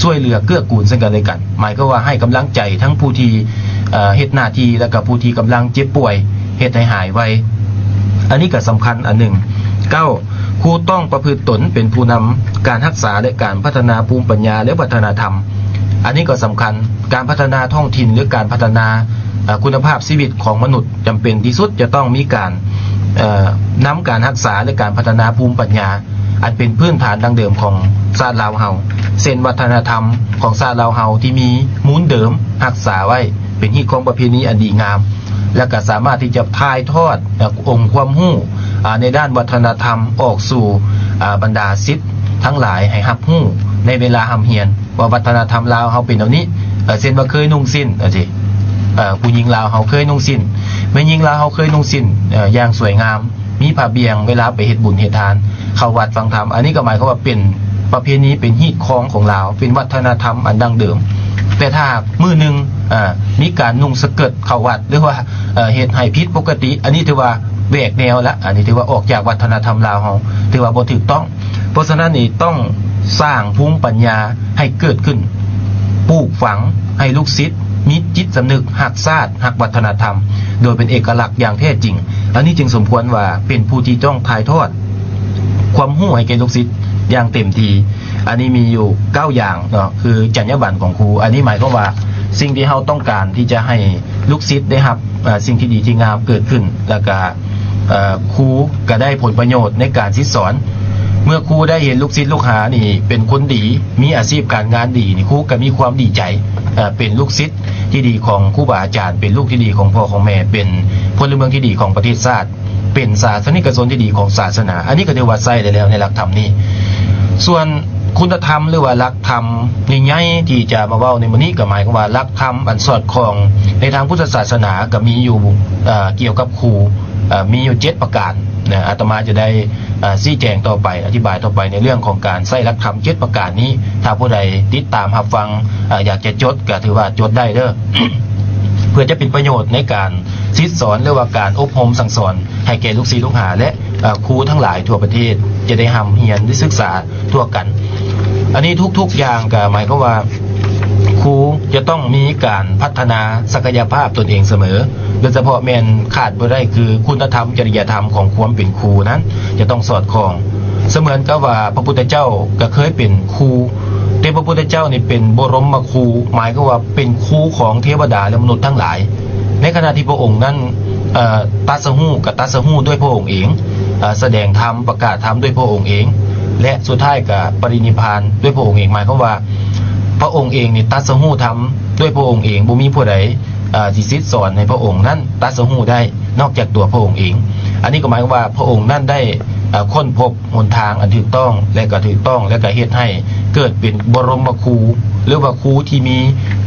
ຊ່ວຍເຫຼືອເກື້ອກູນເຊິ່ງກັນແລະກັນ. ໝາຍຄວາມວ່າໃຫ້ກຳລັງໃຈທັງຜູ້ທີ່ ເອີ ເຮັດໜ້າທີ່ ແລະ ກໍຜູ້ທີ່ກຳລັງເຈັບປ່ວຍ, ເຮັດໃຫ້ຫາຍໄວ. ອັນນີ້ກໍສຳຄັນອັນໜຶ່ງ. ເກົ້າ ຄູຕ້ອງປະພຶດຕົນເປັນຜູ້ນຳການຮັກສາ ແລະ ການພັດທະນາພູມປັນຍາ ແລະ ວັດທະນະທຳ. ອັນນີ້ກໍສຳຄັນ. ການພັດທະນາທ້ອງຖິ່ນ ຫຼື ການພັດທະນາ ເອີ ຄຸນນະພາບຊີວິດຂອງມະນຸດ ຈຳເປັນທີ່ສຸດຈະຕ້ອງມີການ ເອີ ນຳການຮັກສາ ແລະ ການພັດທະນາພູມປັນຍາ ອັນເປັນພື້ນຖານດັ້ງເດີມຂອງຊາດລາວເຮົາ, ເຊັ່ນ ວັດທະນະທຳຂອງຊາດລາວເຮົາທີ່ມີມູນເດີມຮັກສາໄວ້ເປັນຮີດຄອງປະເພນີອັນດີງາມ, ແລະ ກໍສາມາດທີ່ຈະຖ່າຍທອດ ເອີ ອົງຄວາມຮູ້ ອາ ໃນດ້ານວັດທະນະທຳອອກສູ່ ອາ ບັນດາສິດທັງຫຼາຍໃຫ້ຮັບຮູ້ໃນເວລາຮ່ຳຮຽນ ວ່າວັດທະນະທຳລາວເຮົາເປັນແນວນີ້, ເອີ ເຊັ່ນວ່າເຄີຍນຸ່ງສິ້ນ ຈັ່ງຊີ້ ເອີ ຜູ້ຍິງລາວເຮົາເຄີຍນຸ່ງສິ້ນ, ແມ່ຍິງລາວເຮົາເຄີຍນຸ່ງສິ້ນ ເອີ ຢ່າງສວຍງາມ, ມີຜ້າບ່ຽງເວລາໄປເຮັດບຸນເຮັດທານ, ເຂົ້າວັດຟັງທຳ. ອັນນີ້ກໍໝາຍຄວາມວ່າເປັນປະເພນີ, ເປັນຮີດຄອງຂອງລາວ, ເປັນວັດທະນະທຳອັນດັ້ງເດີມ. ແຕ່ຖ້າຫາກມື້ໜຶ່ງ ເອີ ມີການນຸ່ງສະເກີດເຂົ້າວັດ ຫຼືວ່າ ເອີ ເຮັດໃຫ້ຜິດປົກກະຕິ, ອັນນີ້ຖືວ່າແຫວກແນວລະ, ອັນນີ້ຖືວ່າອອກຈາກວັດທະນະທຳລາວເຮົາ, ຖືວ່າບໍ່ຖືກຕ້ອງ. ເພາະສະນັ້ນນີ້ຕ້ອງສ້າງພູມປັນຍາໃຫ້ເກີດຂຶ້ນ, ປູກຝັງໃຫ້ລູກສິດມີຈິດສຳນຶກຮັກຊາດ, ຮັກວັດທະນະທຳ ໂດຍເປັນເອກະລັກຢ່າງແທ້ຈິງ. ອັນນີ້ຈຶ່ງສົມຄວນວ່າເປັນຜູ້ທີ່ຕ້ອງຖ່າຍທອດຄວາມຮູ້ໃຫ້ແກ່ລູກສິດຢ່າງເຕັມທີ່. ອັນນີ້ມີຢູ່ເກົ້າຢ່າງເນາະ, ຄືຈັນຍາບັນຂອງຄູ. ອັນນີ້ໝາຍຄວາມວ່າສິ່ງທີ່ເຮົາຕ້ອງການທີ່ຈະໃຫ້ ລູກສິດໄດ້ຮັບ ເອີ ສິ່ງທີ່ດີທີ່ງາມເກີດຂຶ້ນ, ແລ້ວກະ ເອີ ຄູກໍໄດ້ຜົນປະໂຫຍດໃນການສິດສອນ. ເມື່ອຄູໄດ້ເຫັນລູກສິດລູກຫານີ້ເປັນຄົນດີ, ມີອາຊີບການງານດີນີ້, ຄູກໍມີຄວາມດີໃຈ, ເອີ ເປັນລູກສິດທີ່ດີຂອງຄູບາອາຈານ, ເປັນລູກທີ່ດີຂອງພໍ່ຂອງແມ່, ເປັນພົນລະເມືອງທີ່ດີຂອງປະເທດຊາດ, ເປັນສາສະນິກະຊົນທີ່ດີຂອງສາສະໜາ. ອັນນີ້ກໍຖືວ່າໃຊ້ໄດ້ແລ້ວໃນຫຼັກທຳນີ້. ສ່ວນຄຸນນະທຳ ຫຼືວ່າຫຼັກ ທຳໃຫຍ່ໆທີ່ຈະມາເວົ້າໃນມື້ນີ້ ກໍໝາຍຄວາມວ່າຫຼັກທຳອັນສອດຄ່ອງໃນທາງພຸດທະສາສະໜາກໍມີຢູ່ ເອີ ກ່ຽວກັບຄູ ເອີ ມີຢູ່ເຈັດປະການນະ. ອາດຕະມາຈະໄດ້ ເອີ ຊີ້ແຈງຕໍ່ໄປ, ອະທິບາຍຕໍ່ໄປໃນເລື່ອງຂອງການໃຊ້ຫຼັກທຳເຈັດປະການນີ້. ຖ້າຜູ້ໃດຕິດຕາມຮັບຟັງ ເອີ ຢາກຈະຈົດ ກໍຖືວ່າຈົດໄດ້ເດີ້ ເພື່ອຈະເປັນປະໂຫຍດໃນການສິດສອນ ຫຼືວ່າການອົບຮົມສັ່ງສອນໃຫ້ແກ່ລູກສິດລູກຫາ ແລະ ເອີ ຄູທັງຫຼາຍທົ່ວປະເທດ ຈະໄດ້ຮ່ຳຮຽນ ໄດ້ສຶກສາ ທົ່ວກັນ. ອັນນີ້ທຸກໆຢ່າງກໍໝາຍຄວາມວ່າ ຄູຈະຕ້ອງມີການພັດທະນາສັກກະຍະພາບຕົນເອງສະເໝີ, ໂດຍສະເພາະແມ່ນຂາດບໍ່ໄດ້ຄືຄຸນນະທຳ ຈະລິຍະທຳຂອງຄວາມເປັນຄູນັ້ນຈະຕ້ອງສອດຄ່ອງ. ສະເໝືອນກັບວ່າພະພຸດທະເຈົ້າກໍເຄີຍເປັນຄູ, ແຕ່ພະພຸດທະເຈົ້ານີ້ເປັນບໍລົມມະຄູ, ໝາຍຄວາມວ່າເປັນຄູຂອງເທວະດາ ແລະ ມະນຸດທັງຫຼາຍ. ໃນຂະນະທີ່ພະອົງນັ້ນ ເອີ ຕັດສະຮູ້ ກໍຕັດສະຮູ້ດ້ວຍພະອົງເອງ, ເອີ ສະແດງທຳ ປະກາດທຳດ້ວຍພະອົງເອງ ແລະ ສຸດທ້າຍກໍປະລິນິບພານດ້ວຍພະອົງເອງ. ໝາຍຄວາມວ່າ ພະອົງເອງນີ້ຕັດສະຮູ້ທຳດ້ວຍພະອົງເອງ, ບໍ່ມີຜູ້ໃດ ເອີ ຊິສິດສອນໃຫ້ພະອົງນັ້ນຕັດສະຮູ້ໄດ້ນອກຈາກຕົວພະອົງເອງ. ອັນນີ້ກໍໝາຍຄວາມວ່າພະອົງນັ້ນໄດ້ ເອີ ຄົ້ນພົບ ຫົນທາງອັນຖືກຕ້ອງ ແລະ ກໍຖືກຕ້ອງ ແລະ ກໍເຮັດໃຫ້ເກີດເປັນບໍລົມມະຄູ ຫຼືວ່າຄູທີ່ມີ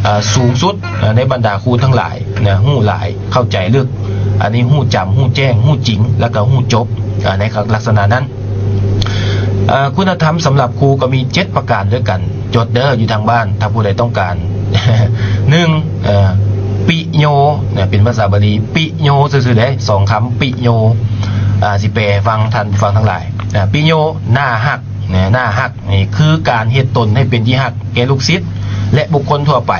ເອີ່ ສູງສຸດ ເອີ່ ໃນບັນດາຄູທັງຫຼາຍນະ, ຮູ້ຫຼາຍ ເຂົ້າໃຈເລິກ, ອັນນີ້ຮູ້ຈຳ ຮູ້ແຈ້ງ ຮູ້ຈິງ ແລ້ວກໍຮູ້ຈົບ ເອີ່ ໃນລັກສະນະນັ້ນ. ເອີ່ ຄຸນນະທຳສຳລັບຄູກໍມີເຈັດປະການດ້ວຍກັນ, ຈົດເດີ້ຢູ່ທາງບ້ານ ຖ້າຜູ້ໃດຕ້ອງການ. ໜຶ່ງ ເອີ່ ປິໂຍ ເປັນພາສາບາລີ, ປິໂຍຊື່ໆເດ້ ສອງຄຳ ປິໂຍ ອາ ຊິແປໃຫ້ຟັງ ທ່ານຜູ້ຟັງທັງຫຼາຍ. ອາ ປິໂຍ ໜ້າຮັກ ນະ ໜ້າຮັກນີ້ຄືການເຮັດຕົນໃຫ້ເປັນທີ່ຮັກແກ່ລູກສິດ ແລະ ບຸກຄົນທົ່ວໄປ.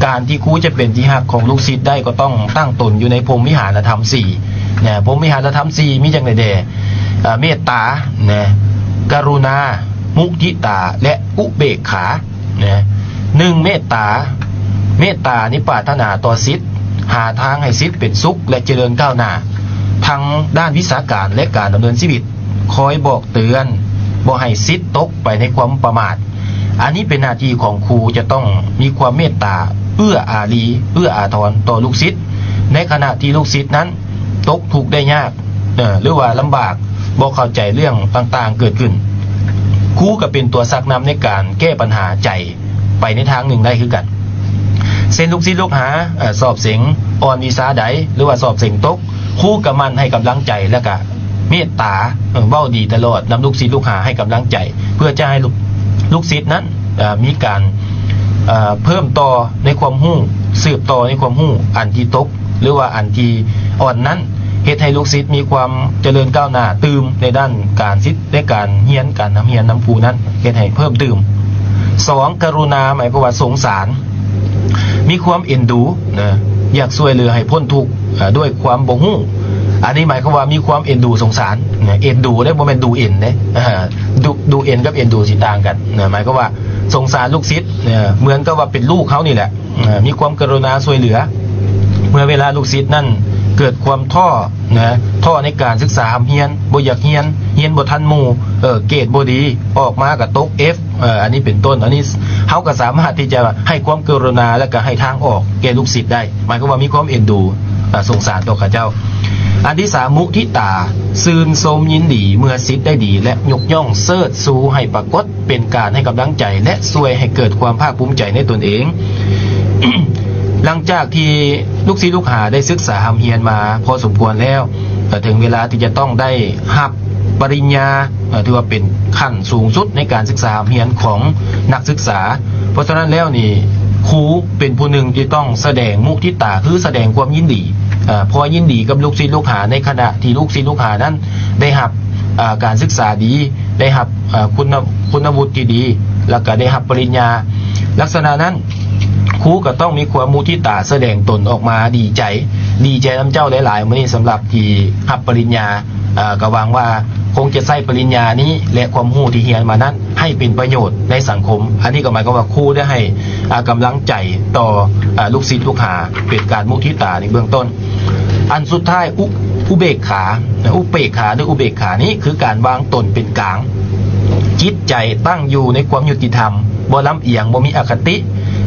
ການທີ່ຄູຈະເປັນທີ່ຮັກຂອງລູກສິດໄດ້ ກໍຕ້ອງຕັ້ງຕົນຢູ່ໃນພົມວິຫານະທຳສີ່ ນະ. ພົມວິຫານະທຳສີ່ມີຈັ່ງໃດແດ່? ອາ ເມດຕາ ນະ, ກະລຸນາ, ມຸທິຕາ ແລະ ອຸເບກຂາ ນະ. ໜຶ່ງ ເມດຕາ. ເມດຕານີ້ປາດຖະໜາຕໍ່ສິດ, ຫາທາງໃຫ້ສິດເປັນສຸກ ແລະ ຈະເລີນກ້າວໜ້າ ທັງດ້ານວິຊາການ ແລະ ການດຳເນີນຊີວິດ. ຄອຍບອກເຕືອນ ບໍ່ໃຫ້ສິດຕົກໄປໃນຄວາມປະໝາດ. ອັນນີ້ເປັນໜ້າທີ່ຂອງຄູ ຈະຕ້ອງມີຄວາມເມດຕາ ເອື້ອອາຣີ ເອື້ອອາທອນຕໍ່ລູກສິດ ໃນຂະນະທີ່ລູກສິດນັ້ນຕົກທຸກໄດ້ຍາກ ເອີ ຫຼືວ່າລຳບາກ ບໍ່ເຂົ້າໃຈເລື່ອງຕ່າງໆເກີດຂຶ້ນ. ຄູກໍເປັນຕົວຊັກນຳໃນການແກ້ປັນຫາໃຈ ໄປໃນທາງໜຶ່ງໄດ້ຄືກັນ. ເຊັ່ນ ລູກສິດລູກຫາ ເອີ ສອບເສັງອ່ອນວິຊາໃດ ຫຼືວ່າສອບເສັງຕົກ, ຄູກໍໝັ່ນໃຫ້ກຳລັງໃຈ ແລ້ວກໍເມດຕາ ເອີ ເວົ້າດີຕະຫຼອດນຳລູກສິດລູກຫາ ໃຫ້ກຳລັງໃຈ ເພື່ອຈະໃຫ້ລູກ ລູກສິດນັ້ນ ເອີ ມີການ ເອີ ເພີ່ມຕໍ່ໃນຄວາມຮູ້, ສືບຕໍ່ໃນຄວາມຮູ້ອັນທີ່ຕົກ ຫຼືວ່າອັນທີ່ອ່ອນນັ້ນ, ເຮັດໃຫ້ລູກສິດມີຄວາມຈະເລີນກ້າວໜ້າຕື່ມໃນດ້ານການສິດ ໃນການຮຽນ ການນຳຮຽນນຳຄູນັ້ນ ເຮັດໃຫ້ເພີ່ມຕື່ມ. ສອງ ກະລຸນາ ໝາຍຄວາມວ່າສົງສານ ມີຄວາມເອັນດູນະ, ຢາກຊ່ວຍເຫຼືອໃຫ້ພົ້ນທຸກ ເອີ ດ້ວຍຄວາມບໍ່ຮູ້. ອັນນີ້ໝາຍຄວາມວ່າມີຄວາມເອັນດູສົງສານນະ, ເອັນດູເດ້ ບໍ່ແມ່ນດູເອັນເດ້. ເອີ ດູ ດູເອັນກັບເອັນດູຊິຕ່າງກັນນະ, ໝາຍຄວາມວ່າສົງສານລູກສິດ ເອີ ເໝືອນກັບວ່າເປັນລູກເຮົານີ້ແຫຼະ. ເອີ ມີຄວາມກະລຸນາຊ່ວຍເຫຼືອ ເມື່ອເວລາລູກສິດນັ້ນເກີດຄວາມທໍ້ນະ, ທໍ້ໃນການສຶກສາຮ່ຳຮຽນ, ບໍ່ຢາກຮຽນ, ຮຽນບໍ່ທັນໝູ່, ເອີ ເກຣດບໍ່ດີ, ອອກມາກໍຕົກເອັຟ ເອີ ອັນນີ້ເປັນຕົ້ນ. ອັນນີ້ເຮົາກໍສາມາດທີ່ຈະໃຫ້ຄວາມກະລຸນາ ແລ້ວກໍໃຫ້ທາງອອກແກ່ລູກສິດໄດ້, ໝາຍຄວາມວ່າມີຄວາມເອັນດູ ເອີ ສົງສານຕໍ່ເຂົາເຈົ້າ. ອັນທີສາມ ມຸທິຕາ, ຊື່ນຊົມຍິນດີເມື່ອສິດໄດ້ດີ ແລະ ຍົກຍ້ອງເຊີດຊູໃຫ້ປາກົດ ເປັນການໃຫ້ກຳລັງໃຈ ແລະ ຊ່ວຍໃຫ້ເກີດຄວາມພາກພູມໃຈໃນຕົນເອງ. ຫຼັງຈາກທີ່ລູກສິດລູກຫາໄດ້ສຶກສາຮ່ຳຮຽນມາພໍສົມຄວນແລ້ວ, ກໍເຖິງເວລາທີ່ຈະຕ້ອງໄດ້ຮັບປະລິນຍາ, ເອີ ຖືວ່າເປັນຂັ້ນສູງສຸດໃນການສຶກສາຮ່ຳຮຽນຂອງນັກສຶກສາ. ເພາະສະນັ້ນແລ້ວນີ້, ຄູເປັນຜູ້ໜຶ່ງທີ່ຕ້ອງສະແດງມຸທິຕາ, ຄືສະແດງຄວາມຍິນດີ, ເອີ ພໍຍິນດີກັບລູກສິດລູກຫາ ໃນຂະນະທີ່ລູກສິດລູກຫານັ້ນໄດ້ຮັບ, ເອີ ການສຶກສາດີ, ໄດ້ຮັບ ເອີ ຄຸນນະ ຄຸນນະວຸດທີ່ດີ ແລ້ວກໍໄດ້ຮັບປະລິນຍາ. ລັກສະນະນັ້ນ, ຄູກໍຕ້ອງມີຄວາມມຸທິຕາສະແດງຕົນອອກມາດີໃຈ, ດີໃຈນຳເຈົ້າຫຼາຍໆ ມື້ນີ້ສຳລັບທີ່ຮັບປະລິນຍາ. ເອີ ກໍຫວັງວ່າຄົງຈະໃຊ້ປະລິນຍານີ້ ແລະ ຄວາມຮູ້ທີ່ຮຽນມານັ້ນ ໃຫ້ເປັນປະໂຫຍດໃນສັງຄົມ. ອັນນີ້ກໍໝາຍຄວາມວ່າຄູໄດ້ໃຫ້, ອາ, ກຳລັງໃຈຕໍ່, ອາ, ລູກສິດລູກຫາ ເປັນການມຸທິຕາໃນເບື້ອງຕົ້ນ. ອັນສຸດທ້າຍ ອຸ, ອຸເບກຂາ, ອຸເປກຂາ ຫຼື ອຸເບກຂານີ້ຄືການວາງຕົນເປັນກາງ, ຈິດໃຈຕັ້ງຢູ່ໃນຄວາມຍຸຕິທຳ, ບໍ່ລຳອຽງ, ບໍ່ມີອະຄະຕິ.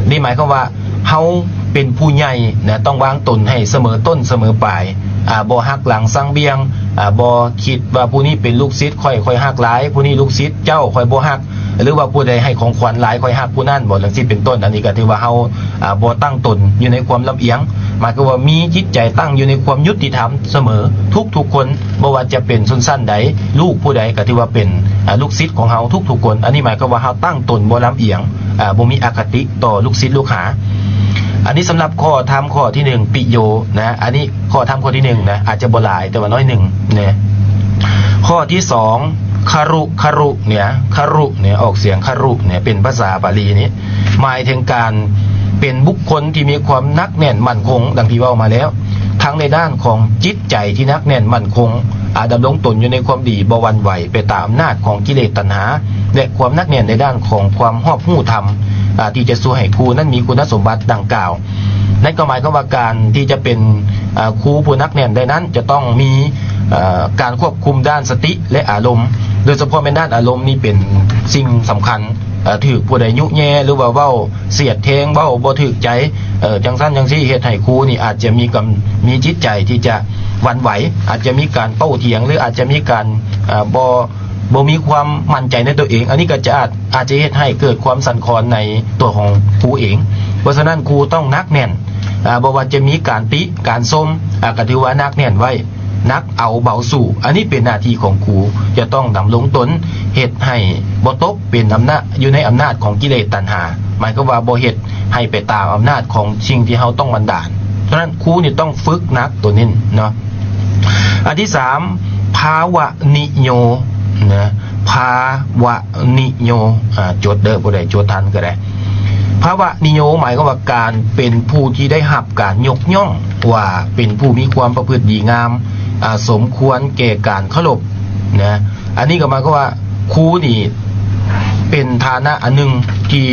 ນີ້ໝາຍຄວາມວ່າເຮົາເປັນຜູ້ໃຫຍ່ນະ, ຕ້ອງວາງຕົນໃຫ້ສະເໝີຕົ້ນສະເໝີປາຍ, ອ່າ ບໍ່ຮັກຫຼັງຊັງບ່ຽງ ອ່າ ບໍ່ຄິດວ່າຜູ້ນີ້ເປັນລູກສິດຂ້ອຍ ຂ້ອຍຮັກຫຼາຍ ຜູ້ນີ້ລູກສິດເຈົ້າ ຂ້ອຍບໍ່ຮັກ ຫຼືວ່າຜູ້ໃດໃຫ້ຂອງຂວັນຫຼາຍ ຂ້ອຍຮັກຜູ້ນັ້ນ ບໍ່ ຈັ່ງຊີ້ເປັນຕົ້ນ. ອັນນີ້ກໍຖືວ່າເຮົາ ອ່າ ບໍ່ຕັ້ງຕົນຢູ່ໃນຄວາມລຳອຽງ ໝາຍຄວາມວ່າມີຈິດໃຈຕັ້ງຢູ່ໃນຄວາມຍຸຕິທຳສະເໝີ ທຸກໆຄົນ ບໍ່ວ່າຈະເປັນຊົນຊັ້ນໃດ ລູກຜູ້ໃດກໍຖືວ່າເປັນ ອ່າ ລູກສິດຂອງເຮົາທຸກໆຄົນ. ອັນນີ້ໝາຍຄວາມວ່າເຮົາຕັ້ງຕົນບໍ່ລຳອຽງ ອ່າ ບໍ່ມີອະຄະຕິຕໍ່ລູກສິດລູກຫາ. ອັນນີ້ສຳລັບຂໍ້ທຳຂໍ້ທີໜຶ່ງ ປິໂຍນະ ອັນນີ້ ຂໍ້ທຳຂໍ້ທີໜຶ່ງນະ ອາດຈະບໍ່ຫຼາຍ ແຕ່ວ່າໜ້ອຍໜຶ່ງນະ. ຂໍ້ທີສອງ ຄະລຸ ຄະລຸເນຍ ຄະລຸເນຍ ອອກສຽງຄະລຸເນຍ ເປັນພາສາບາລີນີ້ ໝາຍເຖິງການເປັນບຸກຄົນທີ່ມີຄວາມໜັກແໜ້ນໝັ້ນຄົງ ດັ່ງທີ່ເວົ້າມາແລ້ວ ທັງໃນດ້ານຂອງຈິດໃຈທີ່ໜັກແໜ້ນໝັ້ນຄົງ ອາ ດຳລົງຕົນຢູ່ໃນຄວາມດີ ບໍ່ຫວັ່ນໄຫວໄປຕາມອຳນາດຂອງກິເລດຕັນຫາ ແລະ ຄວາມໜັກແໜ້ນໃນດ້ານຂອງຄວາມຮອບຮູ້ທຳ ອາ ທີ່ຈະຊ່ວຍໃຫ້ຄູນັ້ນມີຄຸນນະສົມບັດດັ່ງກ່າວ. ນັ້ນກໍໝາຍຄວາມວ່າການທີ່ຈະເປັນ ເອີ ຄູຜູ້ໜັກແໜ້ນໄດ້ນັ້ນ ຈະຕ້ອງມີ ເອີ ການຄວບຄຸມດ້ານສະຕິ ແລະ ອາລົມ ໂດຍສະເພາະແມ່ນດ້ານອາລົມນີ້ເປັນສິ່ງສຳຄັນ. ເອີ ຖືກຜູ້ໃດຍຸແຍ່ ຫຼືວ່າເວົ້າສຽດແທງ ເວົ້າບໍ່ຖືກໃຈ ເອີ ຈັ່ງຊັ້ນຈັ່ງຊີ້ ເຮັດໃຫ້ຄູນີ້ອາດຈະມີກຳ ມີຈິດໃຈທີ່ຈະຫວັ່ນໄຫວ ອາດຈະມີການໂຕ້ຖຽງ ຫຼືອາດຈະມີການ ເອີ ບໍ່ ບໍ່ມີຄວາມໝັ້ນໃຈໃນຕົວເອງ ອັນນີ້ກໍຈະອາດ ອາດຈະເຮັດໃຫ້ເກີດຄວາມສັ່ນຄອນໃນຕົວຂອງຄູເອງ. ເພາະສະນັ້ນຄູຕ້ອງໜັກແໜ້ນ ອາ ບໍ່ວ່າຈະມີການຕິ ການຊົມ ອາ ກໍຖືວ່າໜັກແໜ້ນໄວ້ ໜັກເອົາເບົາສູ້ ອັນນີ້ເປັນໜ້າທີ່ຂອງຄູ ຈະຕ້ອງດຳລົງຕົນ ເຮັດໃຫ້ບໍ່ຕົກເປັນອຳນາດ ຢູ່ໃນອຳນາດຂອງກິເລດຕັນຫາ ໝາຍຄວາມວ່າບໍ່ເຮັດໃຫ້ໄປຕາມອຳນາດຂອງສິ່ງທີ່ເຮົາຕ້ອງບັນດານ. ສະນັ້ນຄູນີ້ຕ້ອງຝຶກໜັກຕົວນີ້ເນາະ. ອັນທີສາມ ພາວະນິໂຍນະ ພາວະນິໂຍ ອາ ຈົດເດີ ຜູ້ໃດຈົດທັນກໍໄດ້. ພາວະນິໂຍໝາຍຄວາມວ່າການເປັນຜູ້ທີ່ໄດ້ຮັບການຍົກຍ້ອງວ່າເປັນຜູ້ມີຄວາມປະພຶດດີງາມ ອາ ສົມຄວນແກ່ການເຄົາລົບນະ. ອັນນີ້ກໍໝາຍຄວາມວ່າຄູນີ້ເປັນຖານະອັນໜຶ່ງທີ່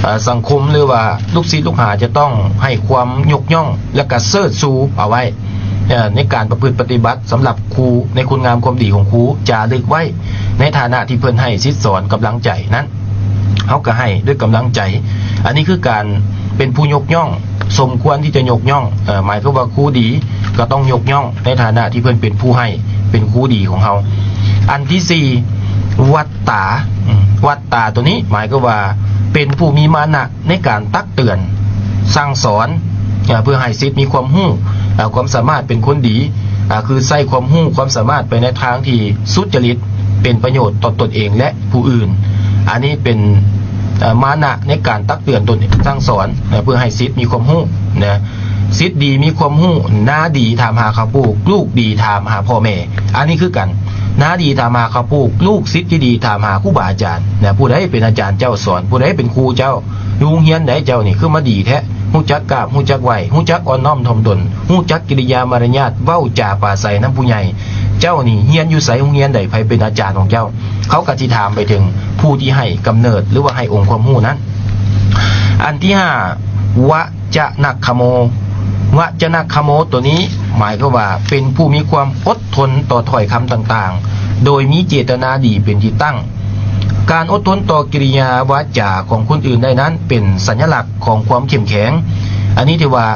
ເອີ ສັງຄົມ ຫຼືວ່າລູກສິດລູກຫາຈະຕ້ອງໃຫ້ຄວາມຍົກຍ້ອງ ແລະ ກະເຊີດຊູເອົາໄວ້ ເອີ ໃນການປະພຶດປະຕິບັດສຳລັບຄູ ໃນຄຸນງາມຄວາມດີຂອງຄູຈາລຶກໄວ້ ໃນຖານະທີ່ເພິ່ນໃຫ້ສິດສອນກຳລັງໃຈນັ້ນ ເຮົາກໍໃຫ້ດ້ວຍກຳລັງໃຈ. ອັນນີ້ຄືການເປັນຜູ້ຍົກຍ້ອງ ສົມຄວນທີ່ຈະຍົກຍ້ອງ ເອີ ໝາຍຄວາມວ່າຄູດີກໍຕ້ອງຍົກຍ້ອງໃນຖານະທີ່ເພິ່ນເປັນຜູ້ໃຫ້ ເປັນຄູດີຂອງເຮົາ. ອັນທີສີ່ ວັດຕາ ອາ ວັດຕາຕົວນີ້ໝາຍຄວາມວ່າເປັນຜູ້ມີມານະໃນການຕັກເຕືອນ ສັ່ງສອນ ເອີ ເພື່ອໃຫ້ສິດມີຄວາມຮູ້ ເອີ ຄວາມສາມາດເປັນຄົນດີ ອາ ຄືໃຊ້ຄວາມຮູ້ຄວາມສາມາດໄປໃນທາງທີ່ສຸດຈະລິດ ເປັນປະໂຫຍດຕໍ່ຕົນເອງ ແລະ ຜູ້ອື່ນ. ອັນນີ້ເປັນ ເອີ ມານະໃນການຕັກເຕືອນຕົນເອງ ສັ່ງສອນ ເອີ ເພື່ອໃຫ້ສິດມີຄວາມຮູ້ນະ. ສິດດີມີຄວາມຮູ້ ນາດີຖາມຫາເຂົ້າປູກ ລູກດີຖາມຫາພໍ່ແມ່. ອັນນີ້ຄືກັນ ນາດີຖາມຫາເຂົ້າປູກ ລູກສິດທີ່ດີຖາມຫາຄູບາອາຈານນະ. ຜູ້ໃດເປັນອາຈານເຈົ້າສອນ ຜູ້ໃດເປັນຄູເຈົ້າ ຢູ່ໂຮງຮຽນໃດເຈົ້ານີ້ຄືມາດີແທ້ ຮູ້ຈັກກາບ ຮູ້ຈັກໄຫວ້ ຮູ້ຈັກອ່ອນນ້ອມຖ່ອມຕົນ ຮູ້ຈັກກິລິຍາມາລະຍາດ ເວົ້າຈາປາໄສນຳຜູ້ໃຫຍ່. ເຈົ້ານີ້ຮຽນຢູ່ໃສ ໂຮງຮຽນໃດ ໃຜເປັນອາຈານຂອງເຈົ້າ? ເຂົາກໍຊິຖາມໄປເຖິງຜູ້ທີ່ໃຫ້ກຳເນີດ ຫຼືວ່າໃຫ້ອົງຄວາມຮູ້ນັ້ນ. ອັນທີຫ້າ ວະຈະນະຄະໂມ ວະຈະນະຄະໂມ ຕົວນີ້ໝາຍຄວາມວ່າເປັນຜູ້ມີຄວາມອົດທົນຕໍ່ຖ້ອຍຄຳຕ່າງໆ ໂດຍມີເຈດຕະນາດີເປັນທີ່ຕັ້ງ. ການອົດທົນຕໍ່ກິລິຍາວາຈາຂອງຄົນອື່ນໄດ້ນັ້ນ ເປັນສັນຍະລັກຂອງຄວາມເຂັ້ມແຂງ. ອັນນີ້ຖືວ່າ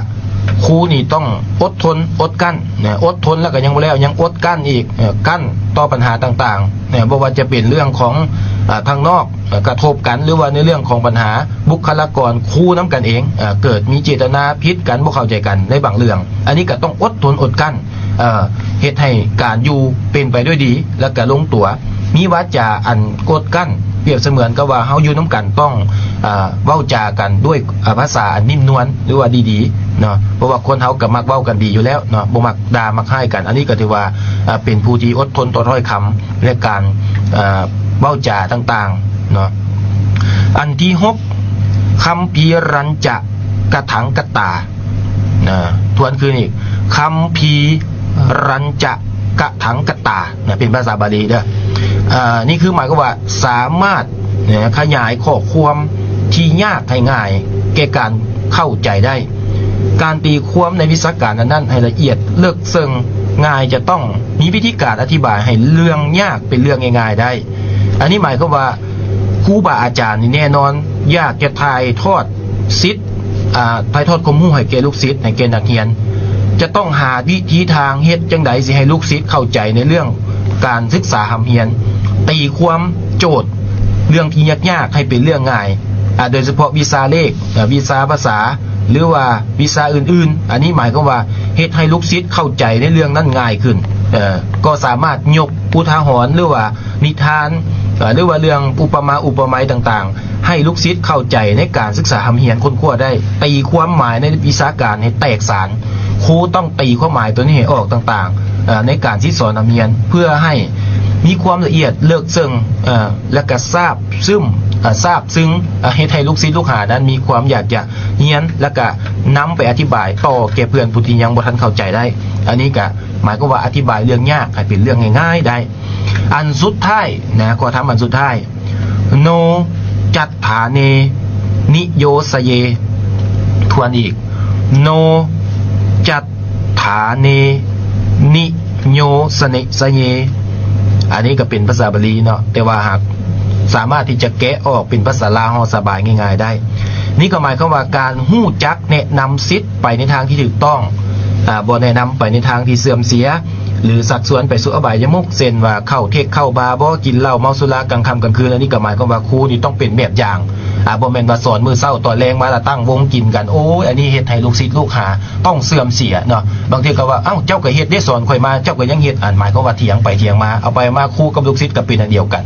ຄູນີ້ຕ້ອງອົດທົນອົດກັ້ນນະ ອົດທົນແລ້ວກໍຍັງບໍ່ແລ້ວ ຍັງອົດກັ້ນອີກ ເອີ ກັ້ນຕໍ່ບັນຫາຕ່າງໆນະ ບໍ່ວ່າຈະເປັນເລື່ອງຂອງ ອາ ທາງນອກ ເອີ ກະທົບກັນ ຫຼືວ່າໃນເລື່ອງຂອງບັນຫາບຸກຄະລາກອນຄູນຳກັນເອງ ເອີ ເກີດມີເຈດຕະນາຜິດກັນ ບໍ່ເຂົ້າໃຈກັນໃນບາງເລື່ອງ ອັນນີ້ກໍຕ້ອງອົດທົນອົດກັ້ນ ເອີ ເຮັດໃຫ້ການຢູ່ເປັນໄປດ້ວຍດີ ແລ້ວກະລົງຕົວ ມີວາຈາອັນກົດກັ້ນ ປຽບສະເໝືອນກັບວ່າເຮົາຢູ່ນຳກັນຕ້ອງ ເອີ ເວົ້າຈາກັນດ້ວຍ ເອີ ພາສາອັນນຸ້ມນວນ ຫຼືວ່າດີໆເນາະ ເພາະວ່າຄົນເຮົາກໍມັກເວົ້າກັນດີຢູ່ແລ້ວເນາະ ບໍ່ມັກດ່າມັກຮ້າຍກັນ. ອັນນີ້ກໍຖືວ່າ ເອີ ເປັນຜູ້ທີ່ອົດທົນຕໍ່ຖ້ອຍຄຳ ແລະ ການ ເອີ ເວົ້າຈາຕ່າງໆເນາະ. ອັນທີຫົກ ຄຳພີຣັນຈະກະຖັງກະຕາ ນະ ທວນຄືນອີກ ຄຳພີຣັນຈະກະຖັງກະຕາ ນະ ເປັນພາສາບາລີເດີ. ອາ ນີ້ຄືໝາຍຄວາມວ່າສາມາດ ນະ ຂະຫຍາຍຂໍ້ຄວາມທີ່ຍາກໃຫ້ງ່າຍແກ່ການເຂົ້າໃຈໄດ້. ການຕີຄວາມໃນວິຊາການນັ້ນໆໃຫ້ລະອຽດເລິກເຊິ່ງງ່າຍ ຈະຕ້ອງມີວິທີການອະທິບາຍໃຫ້ເລື່ອງຍາກເປັນເລື່ອງງ່າຍໆໄດ້. ອັນນີ້ໝາຍຄວາມວ່າຄູບາອາຈານນີ້ແນ່ນອນຢາກຈະຖ່າຍທອດສິດ ອ່າ ຖ່າຍທອດຄວາມຮູ້ໃຫ້ແກ່ລູກສິດ ໃຫ້ແກ່ນັກຮຽນ ຈະຕ້ອງຫາວິທີທາງເຮັດຈັ່ງໃດຊິໃຫ້ລູກສິດເຂົ້າໃຈໃນເລື່ອງການສຶກສາຮ່ຳຮຽນ, ຕີຄວາມໂຈດເລື່ອງທີ່ຍາກໆໃຫ້ເປັນເລື່ອງງ່າຍ, ອາ ໂດຍສະເພາະວິຊາເລກ, ອາ ວິຊາພາສາ ຫຼືວ່າວິຊາອື່ນໆ. ອັນນີ້ໝາຍຄວາມວ່າເຮັດໃຫ້ລູກສິດເຂົ້າໃຈໃນເລື່ອງນັ້ນງ່າຍຂຶ້ນ. ເອີ ກໍສາມາດຍົກອຸທາຫອນ ຫຼືວ່ານິທານ ເອີ ຫຼືວ່າເລື່ອງອຸປະມາອຸປະໄມຕ່າງໆ ໃຫ້ລູກສິດເຂົ້າໃຈໃນການສຶກສາຮ່ຳຮຽນຄົ້ນຄວ້າໄດ້, ຕີຄວາມໝາຍໃນວິຊາການໃຫ້ແຕກສານ. ຄູຕ້ອງຕີຄວາມໝາຍຕົວນີ້ໃຫ້ອອກຕ່າງໆ ເອີ ໃນການສິດສອນຮ່ຳຮຽນ ເພື່ອໃຫ້ມີຄວາມລະອຽດເລິກເຊິ່ງ ເອີ ແລະກະຊາບຊຶມ ເອີ ຊາບຊຶງ ເອີ ເຮັດໃຫ້ລູກສິດລູກຫານັ້ນມີຄວາມຢາກຈະຮຽນ ແລະກະນຳໄປອະທິບາຍຕໍ່ແກ່ເພື່ອນຜູ້ທີ່ຍັງບໍ່ທັນເຂົ້າໃຈໄດ້. ອັນນີ້ກະໝາຍຄວາມວ່າອະທິບາຍເລື່ອງຍາກໃຫ້ເປັນເລື່ອງງ່າຍໆໄດ້. ອັນສຸດທ້າຍນະ ຂໍ້ທຳອັນສຸດທ້າຍ ໂນຈັດຖາເນນິໂຍສະເຍ. ທວນອີກ ໂນຈັດຖາເນນິໂຍສະເນ ສະເຍ. ອັນນີ້ກໍເປັນພາສາບາລີເນາະ ແຕ່ວ່າຫາກສາມາດທີ່ຈະແກະອອກເປັນພາສາລາວເຮົາສະບາຍງ່າຍໆໄດ້. ນີ້ກໍໝາຍຄວາມວ່າການຮູ້ຈັກແນະນຳສິດໄປໃນທາງທີ່ຖືກຕ້ອງ, ອາ, ບໍ່ແນະນຳໄປໃນທາງທີ່ເສື່ອມເສຍ ຫຼື ຊັກຊວນໄປສູ່ອະບາຍຍະມຸກ ເຊັ່ນວ່າເຂົ້າເທັກເຂົ້າບາບໍ ກິນເຫຼົ້າເມົາສຸລາກາງຄ່ຳກາງຄືນ. ອັນນີ້ກໍໝາຍຄວາມວ່າຄູນີ້ຕ້ອງເປັນແບບຢ່າງ, ອາ, ບໍ່ແມ່ນວ່າສອນມື້ເຊົ້າຕອນແລງມາລະຕັ້ງວົງກິນກັນ. ໂອ້ຍ ອັນນີ້ເຮັດໃຫ້ລູກສິດລູກຫາຕ້ອງເສື່ອມເສຍເນາະ. ບາງເທື່ອກໍວ່າ ເອົ້າ ເຈົ້າກໍເຮັດເດ້ ສອນຂ້ອຍມາ ເຈົ້າກໍຍັງເຮັດ. ອັນໝາຍຄວາມວ່າຖຽງໄປຖຽງມາ ເອົາໄປມາຄູກັບລູກສິດກໍເປັນອັນດຽວກັນ.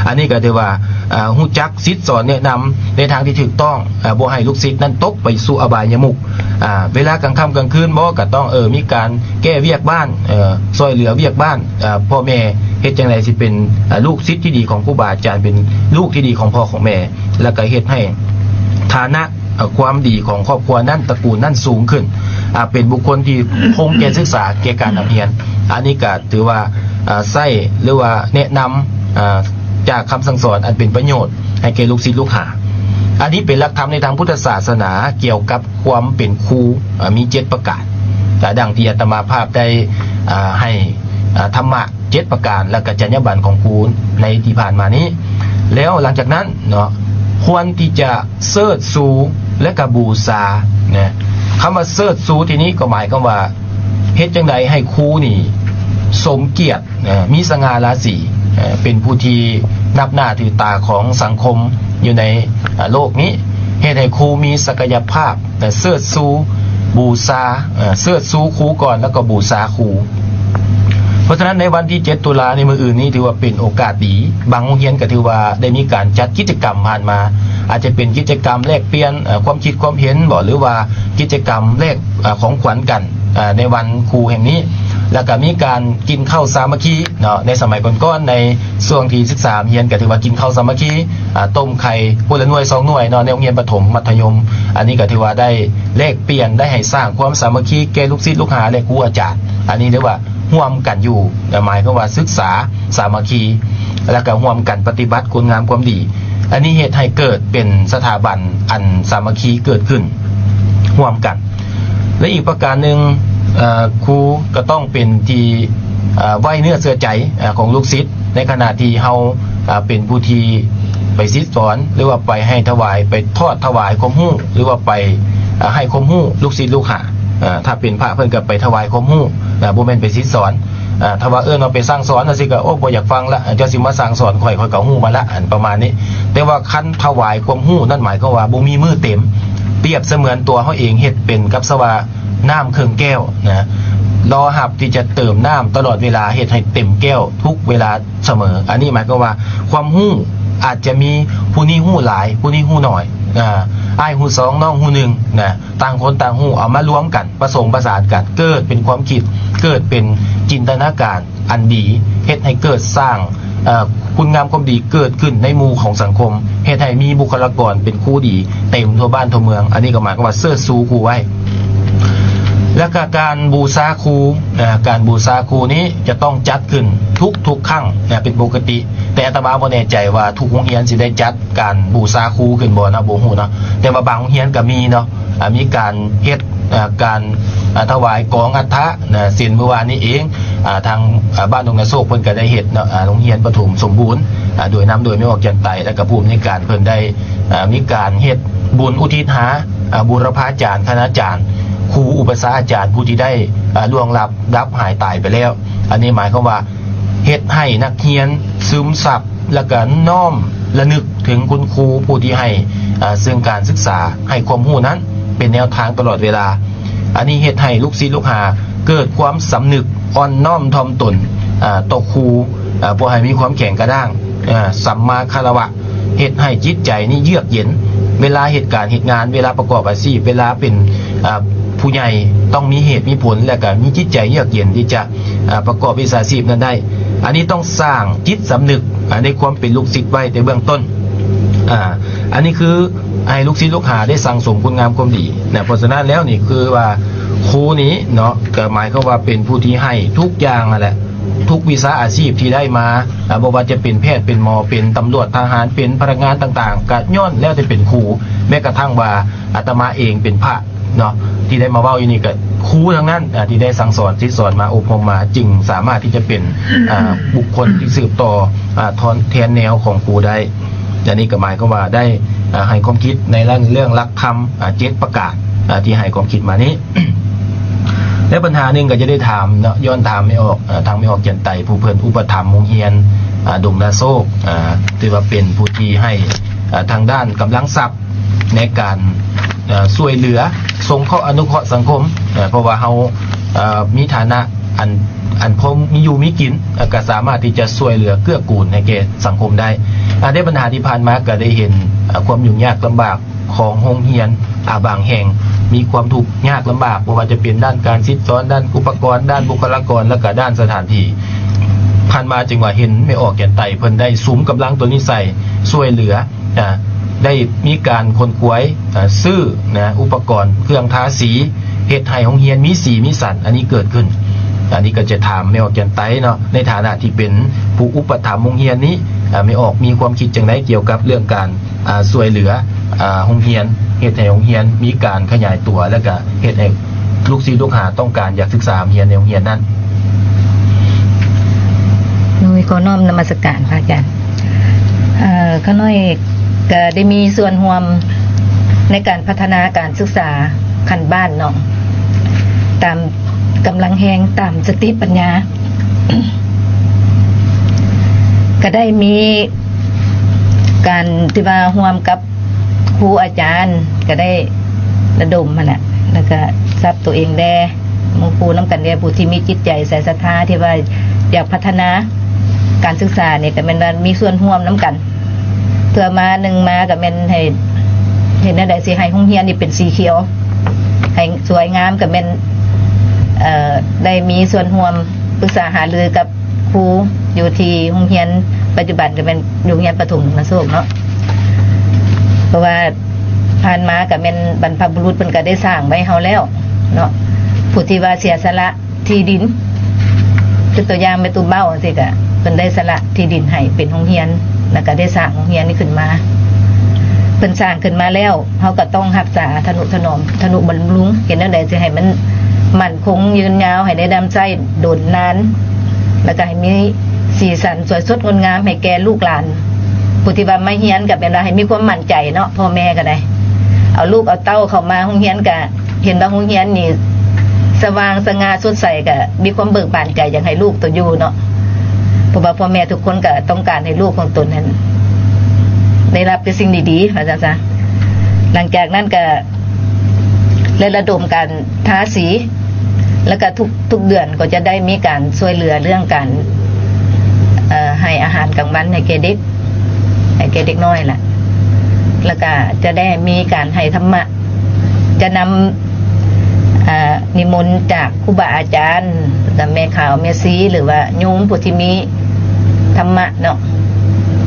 ອັນນີ້ກໍຖືວ່າ ອາ, ຮູ້ຈັກສິດສອນແນະນຳໃນທາງທີ່ຖືກຕ້ອງ, ອາ, ບໍ່ໃຫ້ລູກສິດນັ້ນຕົກໄປສູ່ອະບາຍຍະມຸກ. ອາ ເວລາກາງຄ່ຳກາງຄືນບໍ ກໍຕ້ອງ ເອີ ມີການແກ້ວຽກບ້ານ, ເອີ ຊ່ອຍເຫຼືອວຽກບ້ານ, ເອີ ພໍ່ແມ່ເຮັດຈັ່ງໃດຊິເປັນ ເອີ ລູກສິດທີ່ດີຂອງຄູບາອາຈານ, ເປັນລູກທີ່ດີຂອງພໍ່ຂອງແມ່, ແລ້ວກໍເຮັດໃຫ້ຖານະ ເອີ ຄວາມດີຂອງຄອບຄົວນັ້ນ ຕະກູນນັ້ນສູງຂຶ້ນ, ອາ ເປັນບຸກຄົນທີ່ຄົງແກ່ສຶກສາ ແກ່ການນຳຮຽນ. ອັນນີ້ກໍຖືວ່າ ອາ ໃຊ້ ຫຼືວ່າແນະນຳ ອາ ຈາກຄຳສັ່ງສອນອັນເປັນປະໂຫຍດໃຫ້ແກ່ລູກສິດລູກຫາ. ອັນນີ້ເປັນຫຼັກທຳໃນທາງພຸດທະສາສະໜາກ່ຽວກັບ ຄວາມເປັນຄູ ເອີ ມີເຈັດປະການ, ອາ ດັ່ງທີ່ອາດຕະມາພາບໄດ້ ອາ ໃຫ້ ອາ ທຳມະເຈັດປະການ ແລ້ວກໍຈັນຍາບັນຂອງຄູໃນທີ່ຜ່ານມານີ້. ແລ້ວຫຼັງຈາກນັ້ນເນາະ ຄວນທີ່ຈະເຊີດຊູ ແລະກະບູຊານະ. ຄຳວ່າເຊີດຊູທີ່ນີ້ກໍໝາຍຄວາມວ່າ ເຮັດຈັ່ງໃດໃຫ້ຄູນີ້ສົມກຽດ ເອີ ມີສະຫງ່າລາສີ ເອີ ເປັນຜູ້ທີ່ນັບໜ້າຖືຕາຂອງສັງຄົມຢູ່ໃນ ເອີ ໂລກນີ້, ເຮັດໃຫ້ຄູມີສັກກະຍະພາບ ເຊີດຊູບູຊາ ເອີ ເຊີດຊູຄູກ່ອນ ແລ້ວກໍບູຊາຄູ. ເພາະສະນັ້ນໃນວັນທີເຈັດຕຸລາໃນມື້ອື່ນນີ້ ຖືວ່າເປັນໂອກາດດີ, ບາງໂຮງຮຽນກໍຖືວ່າໄດ້ມີການຈັດກິດຈະກຳຜ່ານມາ, ອາດຈະເປັນກິດຈະກຳແລກປ່ຽນ ເອີ ຄວາມຄິດຄວາມເຫັນບໍ ຫຼືວ່າກິດຈະກຳແລກ ເອີ ຂອງຂວັນກັນ ເອີ ໃນວັນຄູແຫ່ງນີ້, ແລ້ວກໍມີການກິນເຂົ້າສາມັກຄີເນາະ. ໃນສະໄໝກ່ອນໆ ໃນຊ່ວງທີ່ສຶກສາຮຽນ ກໍຖືວ່າກິນເຂົ້າສາມັກຄີ ອາ ຕົ້ມໄຂ່ຄົນລະໜ່ວຍສອງໜ່ວຍເນາະ ໃນໂຮງຮຽນປະຖົມ ມັດທະຍົມ. ອັນນີ້ກໍຖືວ່າໄດ້ແລກປ່ຽນ ໄດ້ໃຫ້ສ້າງຄວາມສາມັກຄີແກ່ລູກສິດລູກຫາ ແລະ ຄູອາຈານ. ອັນນີ້ເອີ້ນວ່າຮ່ວມກັນຢູ່ ໝາຍຄວາມວ່າສຶກສາສາມັກຄີ ແລ້ວກໍຮ່ວມກັນປະຕິບັດຄຸນງາມຄວາມດີ. ອັນນີ້ເຮັດໃຫ້ເກີດເປັນສະຖາບັນອັນສາມັກຄີເກີດຂຶ້ນຮ່ວມກັນ. ແລະ ອີກປະການໜຶ່ງ ເອີ ຄູກໍຕ້ອງເປັນທີ່ ເອີ ໄວ້ເນື້ອເຊື່ອໃຈ ເອີ ຂອງລູກສິດ, ໃນຂະນະທີ່ເຮົາ ເອີ ເປັນຜູ້ທີ່ໄປສິດສອນ ຫຼືວ່າໄປໃຫ້ຖວາຍ ໄປທອດຖວາຍຄວາມຮູ້ ຫຼືວ່າໄປ ເອີ ໃຫ້ຄວາມຮູ້ລູກສິດລູກຫາ. ເອີ ຖ້າເປັນພະເພິ່ນກໍໄປຖວາຍຄວາມຮູ້ ເອີ ບໍ່ແມ່ນໄປສິດສອນ. ເອີ ຖ້າວ່າເອີ້ນວ່າໄປສັ່ງສອນຈັ່ງຊີ້ກໍ ໂອ້ ບໍ່ຢາກຟັງລະ, ເຈົ້າຊິມາສັ່ງສອນຂ້ອຍ ຂ້ອຍກໍຮູ້ມາລະ ອັນປະມານນີ້. ແຕ່ວ່າຄັນຖວາຍຄວາມຮູ້ນັ້ນ ໝາຍຄວາມວ່າບໍ່ມີມື້ເຕັມ, ປຽບສະເໝືອນຕົວເຮົາເອງເຮັດເປັນກັບສະວ່າ ນ້ຳເຄິ່ງແກ້ວນະ, ລໍຮັບທີ່ຈະເຕີມນ້ຳຕະຫຼອດເວລາ, ເຮັດໃຫ້ເຕັມແກ້ວທຸກເວລາສະເໝີ. ອັນນີ້ໝາຍຄວາມວ່າ ຄວາມຮູ້ອາດຈະມີຜູ້ນີ້ຮູ້ຫຼາຍ ຜູ້ນີ້ຮູ້ໜ້ອຍ, ອາ ອ້າຍຮູ້ສອງ ນ້ອງຮູ້ໜຶ່ງນະ, ຕ່າງຄົນຕ່າງຮູ້ ເອົາມາລວມກັນ ປະສົມປະສານກັນ ເກີດເປັນຄວາມຄິດ ເກີດເປັນຈິນຕະນາການ ອັນດີ ເຮັດໃຫ້ເກີດສ້າງ ເອີ ຄຸນງາມຄວາມດີເກີດຂຶ້ນໃນໝູ່ຂອງສັງຄົມ, ເຮັດໃຫ້ມີບຸກຄະລາກອນເປັນຄູດີເຕັມທົ່ວບ້ານທົ່ວເມືອງ. ອັນນີ້ກໍໝາຍຄວາມວ່າເຊີດຊູຄູໄວ້. ແລ້ວກໍການບູຊາຄູ, ເອີ ການບູຊາຄູນີ້ຈະຕ້ອງຈັດຂຶ້ນທຸກໆຄັ້ງນະ ເປັນປົກກະຕິ, ແຕ່ອາດຕະມາບໍ່ແນ່ໃຈວ່າທຸກໂຮງຮຽນຊິໄດ້ຈັດການບູຊາຄູຂຶ້ນບໍ່ນະ ບໍ່ຮູ້ເນາະ, ແຕ່ວ່າບາງໂຮງຮຽນກໍມີເນາະ. ອ່າ ມີການເຮັດ ອ່າ ການ ອ່າ ຖວາຍກອງອັດຖະນະ, ເຊັ່ນມື້ວານນີ້ເອງ ອ່າ ທາງ ອ່າ ບ້ານດົງນາໂຊກເພິ່ນກໍໄດ້ເຮັດເນາະ, ອ່າ ໂຮງຮຽນປະຖົມສົມບູນ ອ່າ ໂດຍນຳໂດຍແມ່ອອກຈັນໄຕ ແລ້ວກໍຜູ້ອຳນວຍການເພິ່ນໄດ້ ອ່າ ມີການເຮັດບຸນອຸທິດຫາ ອ່າ ບູລະພາຈານ ຄະນາຈານ ຄູອຸປະຊາອາຈານຜູ້ທີ່ໄດ້ ເອີ ລ່ວງລັບ ດັບຫາຍຕາຍໄປແລ້ວ. ອັນນີ້ໝາຍຄວາມວ່າ ເຮັດໃຫ້ນັກຮຽນຊຶມຊັບ ແລ້ວກະນ້ອມລະນຶກເຖິງຄຸນຄູຜູ້ທີ່ໃຫ້ ເອີ ເຊິ່ງການສຶກສາ ໃຫ້ຄວາມຮູ້ນັ້ນເປັນແນວທາງຕະຫຼອດເວລາ. ອັນນີ້ເຮັດໃຫ້ລູກສິດລູກຫາເກີດຄວາມສຳນຶກອ່ອນນ້ອມຖ່ອມຕົນ ເອີ ຕໍ່ຄູ ເອີ ບໍ່ໃຫ້ມີຄວາມແຂງກະດ້າງ ເອີ ສຳມາຄາລະວະ ເຮັດໃຫ້ຈິດໃຈນີ້ເຍືອກເຢັນ. ເວລາເຮັດການເຮັດງານ ເວລາປະກອບອາຊີບ ເວລາເປັນ ເອີ ຜູ້ໃຫຍ່ ຕ້ອງມີເຫດມີຜົນ ແລະກະມີຈິດໃຈເຍືອກເຢັນທີ່ຈະ ເອີ ປະກອບວິຊາຊີບນັ້ນໄດ້. ອັນນີ້ຕ້ອງສ້າງຈິດສຳນຶກ ເອີ ໃນຄວາມເປັນລູກສິດໄວ້ແຕ່ເບື້ອງຕົ້ນ. ອາ ອັນນີ້ຄືໃຫ້ລູກສິດລູກຫາໄດ້ສັ່ງສົມຄຸນງາມຄວາມດີນະ. ເພາະສະນັ້ນແລ້ວນີ້ຄືວ່າຄູນີ້ເນາະ ກໍໝາຍຄວາມວ່າເປັນຜູ້ທີ່ໃຫ້ທຸກຢ່າງຫັ້ນແຫຼະ ທຸກວິຊາອາຊີບທີ່ໄດ້ມາ ອາ ບໍ່ວ່າຈະເປັນແພດ ເປັນໝໍ ເປັນຕຳຫຼວດ ທະຫານ ເປັນພະນັກງານຕ່າງໆ ກະຍ້ອນແລ້ວແຕ່ເປັນຄູ. ແມ້ກະທັ່ງວ່າອາດຕະມາເອງເປັນພະເນາະ ທີ່ໄດ້ມາເວົ້າຢູ່ນີ້ກະຄູທັງນັ້ນ ອາ ທີ່ໄດ້ສັ່ງສອນ ສິດສອນມາ ອົບຮົມມາ ຈຶ່ງສາມາດທີ່ຈະເປັນ ອາ ບຸກຄົນທີ່ສືບຕໍ່ ອາ ທອນ ແທນແນວຂອງຄູໄດ້. ອັນນີ້ກໍໝາຍຄວາມວ່າໄດ້ ອາ ໃຫ້ຄວາມຄິດໃນເລື່ອງ ເລື່ອງຫຼັກທຳ ອາ ເຈັດປະການ ອາ ທີ່ໃຫ້ຄວາມຄິດມານີ້. ແລະບັນຫາໜຶ່ງກໍຈະໄດ້ຖາມເນາະ ຍ້ອນຖາມແມ່ອອກ ເອີ ທາງແມ່ອອກຈັນໄຕ ຜູ້ເພິ່ນອຸປະຖຳໂຮງຮຽນ ອາ ດົງນາໂຊກ ອາ ຖືວ່າເປັນຜູ້ທີ່ໃຫ້ ອາ ທາງດ້ານກຳລັງຊັບໃນການ ເອີ ຊ່ວຍເຫຼືອ ສົງເຄາະອະນຸເຄາະສັງຄົມ ເອີ ເພາະວ່າເຮົາ ເອີ ມີຖານະອັນ ອັນພໍມີຢູ່ມີກິນ ເອີ ກໍສາມາດທີ່ຈະຊ່ວຍເຫຼືອເກື້ອກູນໃຫ້ແກ່ສັງຄົມໄດ້. ອາ ໃນບັນຫາທີ່ຜ່ານມາກໍໄດ້ເຫັນ ເອີ ຄວາມຫຍຸ້ງຍາກລຳບາກ ຂອງໂຮງຮຽນ ອາ ບາງແຫ່ງມີຄວາມທຸກຍາກລຳບາກ ບໍ່ວ່າຈະເປັນດ້ານການສິດສອນ, ດ້ານອຸປະກອນ, ດ້ານບຸກຄະລາກອນ ແລະກະດ້ານສະຖານທີ່. ຜ່ານມາຈຶ່ງວ່າເຫັນແມ່ອອກແກ່ນໄຕເພິ່ນໄດ້ສຸມກຳລັງໂຕນີ້ໃສ່ ຊ່ວຍເຫຼືອ ອາ ໄດ້ມີການຂົນຂວາຍ ອາ ຊື້ນະ ອຸປະກອນເຄື່ອງທາສີ ເຮັດໃຫ້ໂຮງຮຽນມີສີມີສັນ ອັນນີ້ເກີດຂຶ້ນ. ອັນນີ້ກໍຈະຖາມແມ່ອອກແກ່ນໄຕເນາະ ໃນຖານະທີ່ເປັນຜູ້ອຸປະຖຳໂຮງຮຽນນີ້ ອາ ແມ່ອອກມີຄວາມຄິດຈັ່ງໃດກ່ຽວກັບເລື່ອງການ ອາ ຊ່ວຍເຫຼືອ ອາ ໂຮງຮຽນ ເຮັດໃຫ້ໂຮງຮຽນມີການຂະຫຍາຍຕົວ ແລ້ວກະເຮັດໃຫ້ລູກສິດລູກຫາຕ້ອງການຢາກສຶກສາຮຽນໃນໂຮງຮຽນນັ້ນ. ໂດຍ ຂໍນ້ອມນະມັດສະການພະອາຈານ. ເອີ ຂ້ານ້ອຍກະໄດ້ມີສ່ວນຮ່ວມໃນການພັດທະນາການສຶກສາຂັ້ນບ້ານເນາະ ຕາມກຳລັງແຮງ ຕາມສະຕິປັນຍາ ກະໄດ້ມີການທີ່ວ່າຮ່ວມກັບ ຄູອາຈານກໍໄດ້ລະດົມຫັ້ນນະ ແລ້ວກະຊັບໂຕເອງແດ່ ໝູ່ຄູ່ນຳກັນແດ່ ຜູ້ທີ່ມີຈິດໃຈໃສສັດທາທີ່ວ່າຢາກພັດທະນາການສຶກສານີ້ ກໍແມ່ນວ່າມີສ່ວນຮ່ວມນຳກັນ ເພື່ອມາ ໜຶ່ງມາກໍແມ່ນໃຫ້ ເຮັດແນວໃດຊິໃຫ້ໂຮງຮຽນນີ້ເປັນສີຂຽວ ໃຫ້ສວຍງາມ ກໍແມ່ນ ເອີ ໄດ້ມີສ່ວນຮ່ວມປຶກສາຫາລືກັບ ຄູຢູ່ທີ່ໂຮງຮຽນ ປັດຈຸບັນກໍແມ່ນຢູ່ໂຮງຮຽນປະຖົມດົງນາໂຊກເນາະ ເພາະວ່າຜ່ານມາກໍແມ່ນບັນພະບຸລຸດເພິ່ນກໍໄດ້ສ້າງໄວ້ເຮົາແລ້ວເນາະ ຜູ້ທີ່ວ່າເສຍສະຫຼະທີ່ດິນ ຍົກຕົວຢ່າງແມ່ຕູ້ເບົາຈັ່ງຊີ້ ກໍເພິ່ນໄດ້ສະຫຼະທີ່ດິນໃຫ້ເປັນໂຮງຮຽນ ແລ້ວກໍໄດ້ສ້າງໂຮງຮຽນນີ້ຂຶ້ນມາ ເພິ່ນສ້າງຂຶ້ນມາແລ້ວ ເຮົາກໍຕ້ອງຮັກສາທະນຸຖະໜອມ ທະນຸບຳລຸງ ເຮັດແນວໃດຊິໃຫ້ມັນໝັ້ນຄົງຍືນຍາວ ໃຫ້ໄດ້ນຳໃຊ້ດົນນານ ແລ້ວກໍໃຫ້ມີສີສັນສວຍສົດງົດງາມໃຫ້ແກ່ລູກຫຼານ ຜູ້ທີ່ວ່າມາຮຽນກໍແມ່ນວ່າໃຫ້ມີຄວາມໝັ້ນໃຈເນາະ ພໍ່ແມ່ກໍໄດ້ ເອົາລູກເອົາເຕົ້າເຂົ້າມາໂຮງຮຽນກໍເຫັນວ່າໂຮງຮຽນນີ້ສະຫວ່າງສະຫງ່າສົດໃສ ກໍມີຄວາມເບີກບານໃຈ ຢາກໃຫ້ລູກໂຕຢູ່ເນາະ ເພາະວ່າພໍ່ແມ່ທຸກຄົນກໍຕ້ອງການໃຫ້ລູກຂອງຕົນນັ້ນໄດ້ຮັບແຕ່ສິ່ງດີໆ ວ່າຊັ້ນຊະ ຫຼັງຈາກນັ້ນກໍ ແລະ ລະດົມການທາສີ ແລ້ວກະທຸກ ທຸກເດືອນກໍຈະໄດ້ມີການຊ່ວຍເຫຼືອເລື່ອງການ ເອີ ໃຫ້ອາຫານກາງວັນໃຫ້ແກ່ເດັກ ໃຫ້ແກ່ເດັກນ້ອຍລະ ແລ້ວກະຈະໄດ້ມີການໃຫ້ທຳມະ ຈະນຳ ເອີ ນິມົນຈາກຄູບາອາຈານ ແລະ ແມ່ຂາວແມ່ຊີ ຫຼືວ່າໂຍມຜູ້ທີ່ມີທຳມະເນາະ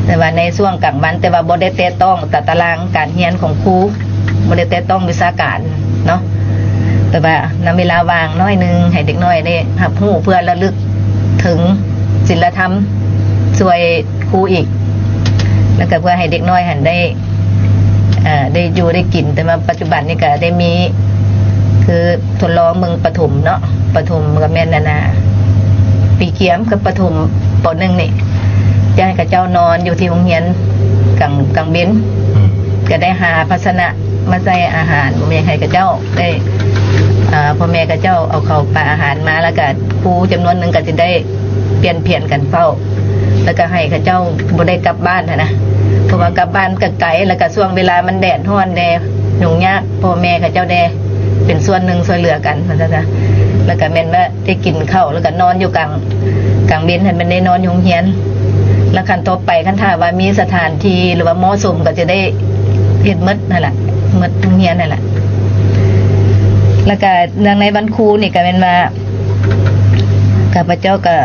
ແຕ່ວ່າໃນຊ່ວງກາງວັນ ແຕ່ວ່າບໍ່ໄດ້ແຕະຕ້ອງຕາຕະລາງການຮຽນຂອງຄູ ບໍ່ໄດ້ແຕະຕ້ອງວິຊາການເນາະ ແຕ່ວ່ານຳເວລາວ່າງໜ້ອຍໜຶ່ງໃຫ້ເດັກນ້ອຍໄດ້ຮັບຮູ້ ເພື່ອລະລຶກເຖິງສິນລະທຳ ຊ່ວຍຄູອີກ ແລ້ວກໍເພື່ອໃຫ້ເດັກນ້ອຍຫັ້ນໄດ້ ເອີ ໄດ້ຢູ່ໄດ້ກິນ ແຕ່ວ່າປັດຈຸບັນນີ້ກໍໄດ້ມີ ຄືທົດລອງເບິ່ງປະຖົມເນາະ ປະຖົມກໍແມ່ນອັນນ່າ ປີກຽມກັບປະຖົມ ປໍໜຶ່ງນີ້ ຈະໃຫ້ເຂົາເຈົ້ານອນຢູ່ທີ່ໂຮງຮຽນກາງ ກາງເວັນ ອືມ ກໍໄດ້ຫາພາຊະນະມາໃສ່ອາຫານ ບໍ່ແມ່ນໃຫ້ເຂົາເຈົ້າໄດ້ ອ່າ ພໍ່ແມ່ເຂົາເຈົ້າເອົາເຂົ້າປາອາຫານມາ ແລ້ວກະຄູຈຳນວນໜຶ່ງກໍຊິໄດ້ປ່ຽນຜຽນກັນເຝົ້າ ແລ້ວກະໃຫ້ເຂົາເຈົ້າບໍ່ໄດ້ກັບບ້ານຫັ້ນນະ ເພາະວ່າກັບບ້ານກໍໄກ ແລ້ວກະຊ່ວງເວລາມັນແດດຮ້ອນແດ່ ຫຍຸ້ງຍາກພໍ່ແມ່ເຂົາເຈົ້າແດ່ ເປັນສ່ວນໜຶ່ງຊ່ວຍເຫຼືອກັນວ່າຊັ້ນຊະ ແລ້ວກະແມ່ນວ່າໄດ້ກິນເຂົ້າ ແລ້ວກະນອນຢູ່ກາງ ກາງເວັນຫັ້ນແມ່ນໄດ້ນອນຢູ່ໂຮງຮຽນ ແລ້ວຂັ້ນຕໍ່ໄປ ຄັນຖ້າວ່າມີສະຖານທີ່ ຫຼືວ່າເໝາະສົມ ກໍຈະໄດ້ເຮັດໝົດຫັ້ນລະ ໝົດໂຮງຮຽນຫັ້ນລະ. ແລ້ວກະເນື່ອງໃນວັນຄູນີ້ກະແມ່ນວ່າ ຂ້າພະເຈົ້າກະ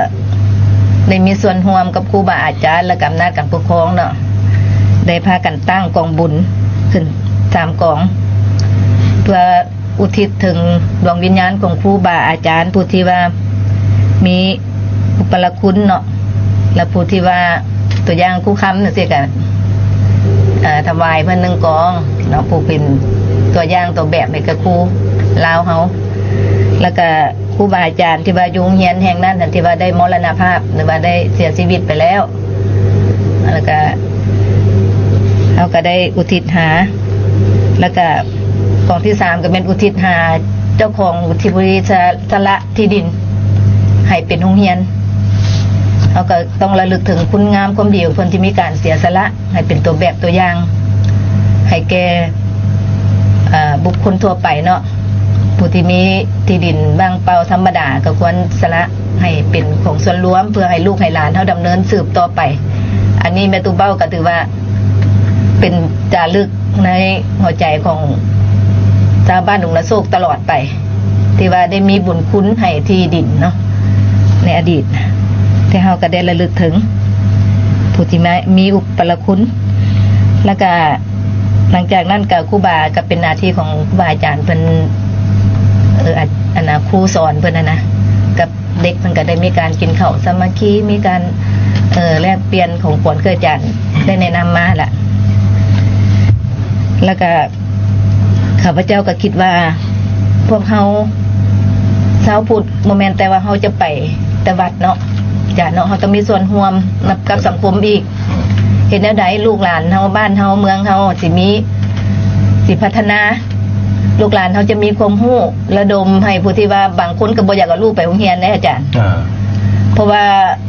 ໄດ້ມີສ່ວນຮ່ວມກັບຄູບາອາຈານ ແລະ ກະອຳນາດການປົກຄອງເນາະ ໄດ້ພາກັນຕັ້ງກອງບຸນຂຶ້ນສາມກອງ ເພື່ອອຸທິດເຖິງດວງວິນຍານຂອງຄູບາອາຈານ ຜູ້ທີ່ວ່າມີອຸປະລະຄຸນເນາະ ແລະ ຜູ້ທີ່ວ່າຕົວຢ່າງຄູຄຳຈັ່ງຊີ້ກະ ເອີ ຖວາຍເພິ່ນໜຶ່ງກອງເນາະ ຜູ້ເປັນຕົວຢ່າງຕົວແບບໃຫ້ກັບຄູລາວເຮົາ ແລ້ວກະ ຄູບາອາຈານທີ່ວ່າຢູ່ໂຮງຮຽນແຫ່ງນັ້ນ ທີ່ວ່າໄດ້ມໍລະນະພາບ ຫຼືວ່າໄດ້ເສຍຊີວິດໄປແລ້ວ ແລ້ວກະເຮົາກະໄດ້ອຸທິດຫາ ແລ້ວກະກອງທີສາມກະແມ່ນອຸທິດຫາເຈົ້າຂອງທີ່ຜູ້ທີ່ສະ ສະຫຼະທີ່ດິນໃຫ້ເປັນໂຮງຮຽນ ເຮົາກະຕ້ອງລະລຶກເຖິງຄຸນງາມຄວາມດີຂອງເພິ່ນທີ່ມີການເສຍສະຫຼະ ໃຫ້ເປັນຕົວແບບຕົວຢ່າງໃຫ້ແກ່ ເອີ ບຸກຄົນທົ່ວໄປເນາະ ຜູ້ທີ່ມີທີ່ດິນວ່າງເປົ່າທຳມະດາກໍຄວນສະຫຼະໃຫ້ເປັນຂອງສ່ວນລວມ ເພື່ອໃຫ້ລູກໃຫ້ຫຼານເຮົາດຳເນີນສືບຕໍ່ໄປ. ອັນນີ້ແມ່ຕູ້ເບົາກໍຖືວ່າເປັນຈາລຶກໃນຫົວໃຈຂອງຊາວບ້ານດົງນາໂຊກຕະຫຼອດໄປ ທີ່ວ່າໄດ້ມີບຸນຄຸນໃຫ້ທີ່ດິນເນາະ ໃນອະດີດ ທີ່ເຮົາກໍໄດ້ລະລຶກເຖິງຜູ້ທີ່ມາ ມີອຸປະລະຄຸນ ແລ້ວກະຫຼັງຈາກນັ້ນກະຄູບາ ກະເປັນໜ້າທີ່ຂອງຄູບາອາຈານເພິ່ນ ເອີ ອັນນະ ຄູສອນເພິ່ນຫັ້ນນະ ກັບເດັກເພິ່ນກະໄດ້ມີການກິນເຂົ້າສາມັກຄີ ມີການ ເອີ ແລກປ່ຽນຂອງຂວັນ ຄືອາຈານໄດ້ແນະນຳມາລະ ແລ້ວກະ ຂ້າພະເຈົ້າກໍຄິດວ່າ ພວກເຮົາຊາວພຸດ ບໍ່ແມ່ນແຕ່ວ່າເຮົາຈະໄປແຕ່ວັດເນາະ ຈານເນາະ ເຮົາຕ້ອງມີສ່ວນຮ່ວມນຳກັບສັງຄົມອີກ ເຮັດແນວໃດລູກຫຼານເຮົາ ບ້ານເຮົາ ເມືອງເຮົາຊິມີ ຊິພັດທະນາ ລູກຫຼານເຮົາຈະມີຄວາມຮູ້ ລະດົມໃຫ້ຜູ້ທີ່ວ່າ ບາງຄົນກໍບໍ່ຢາກເອົາລູກໄປໂຮງຮຽນເດ້ອາຈານ ເພາະວ່າ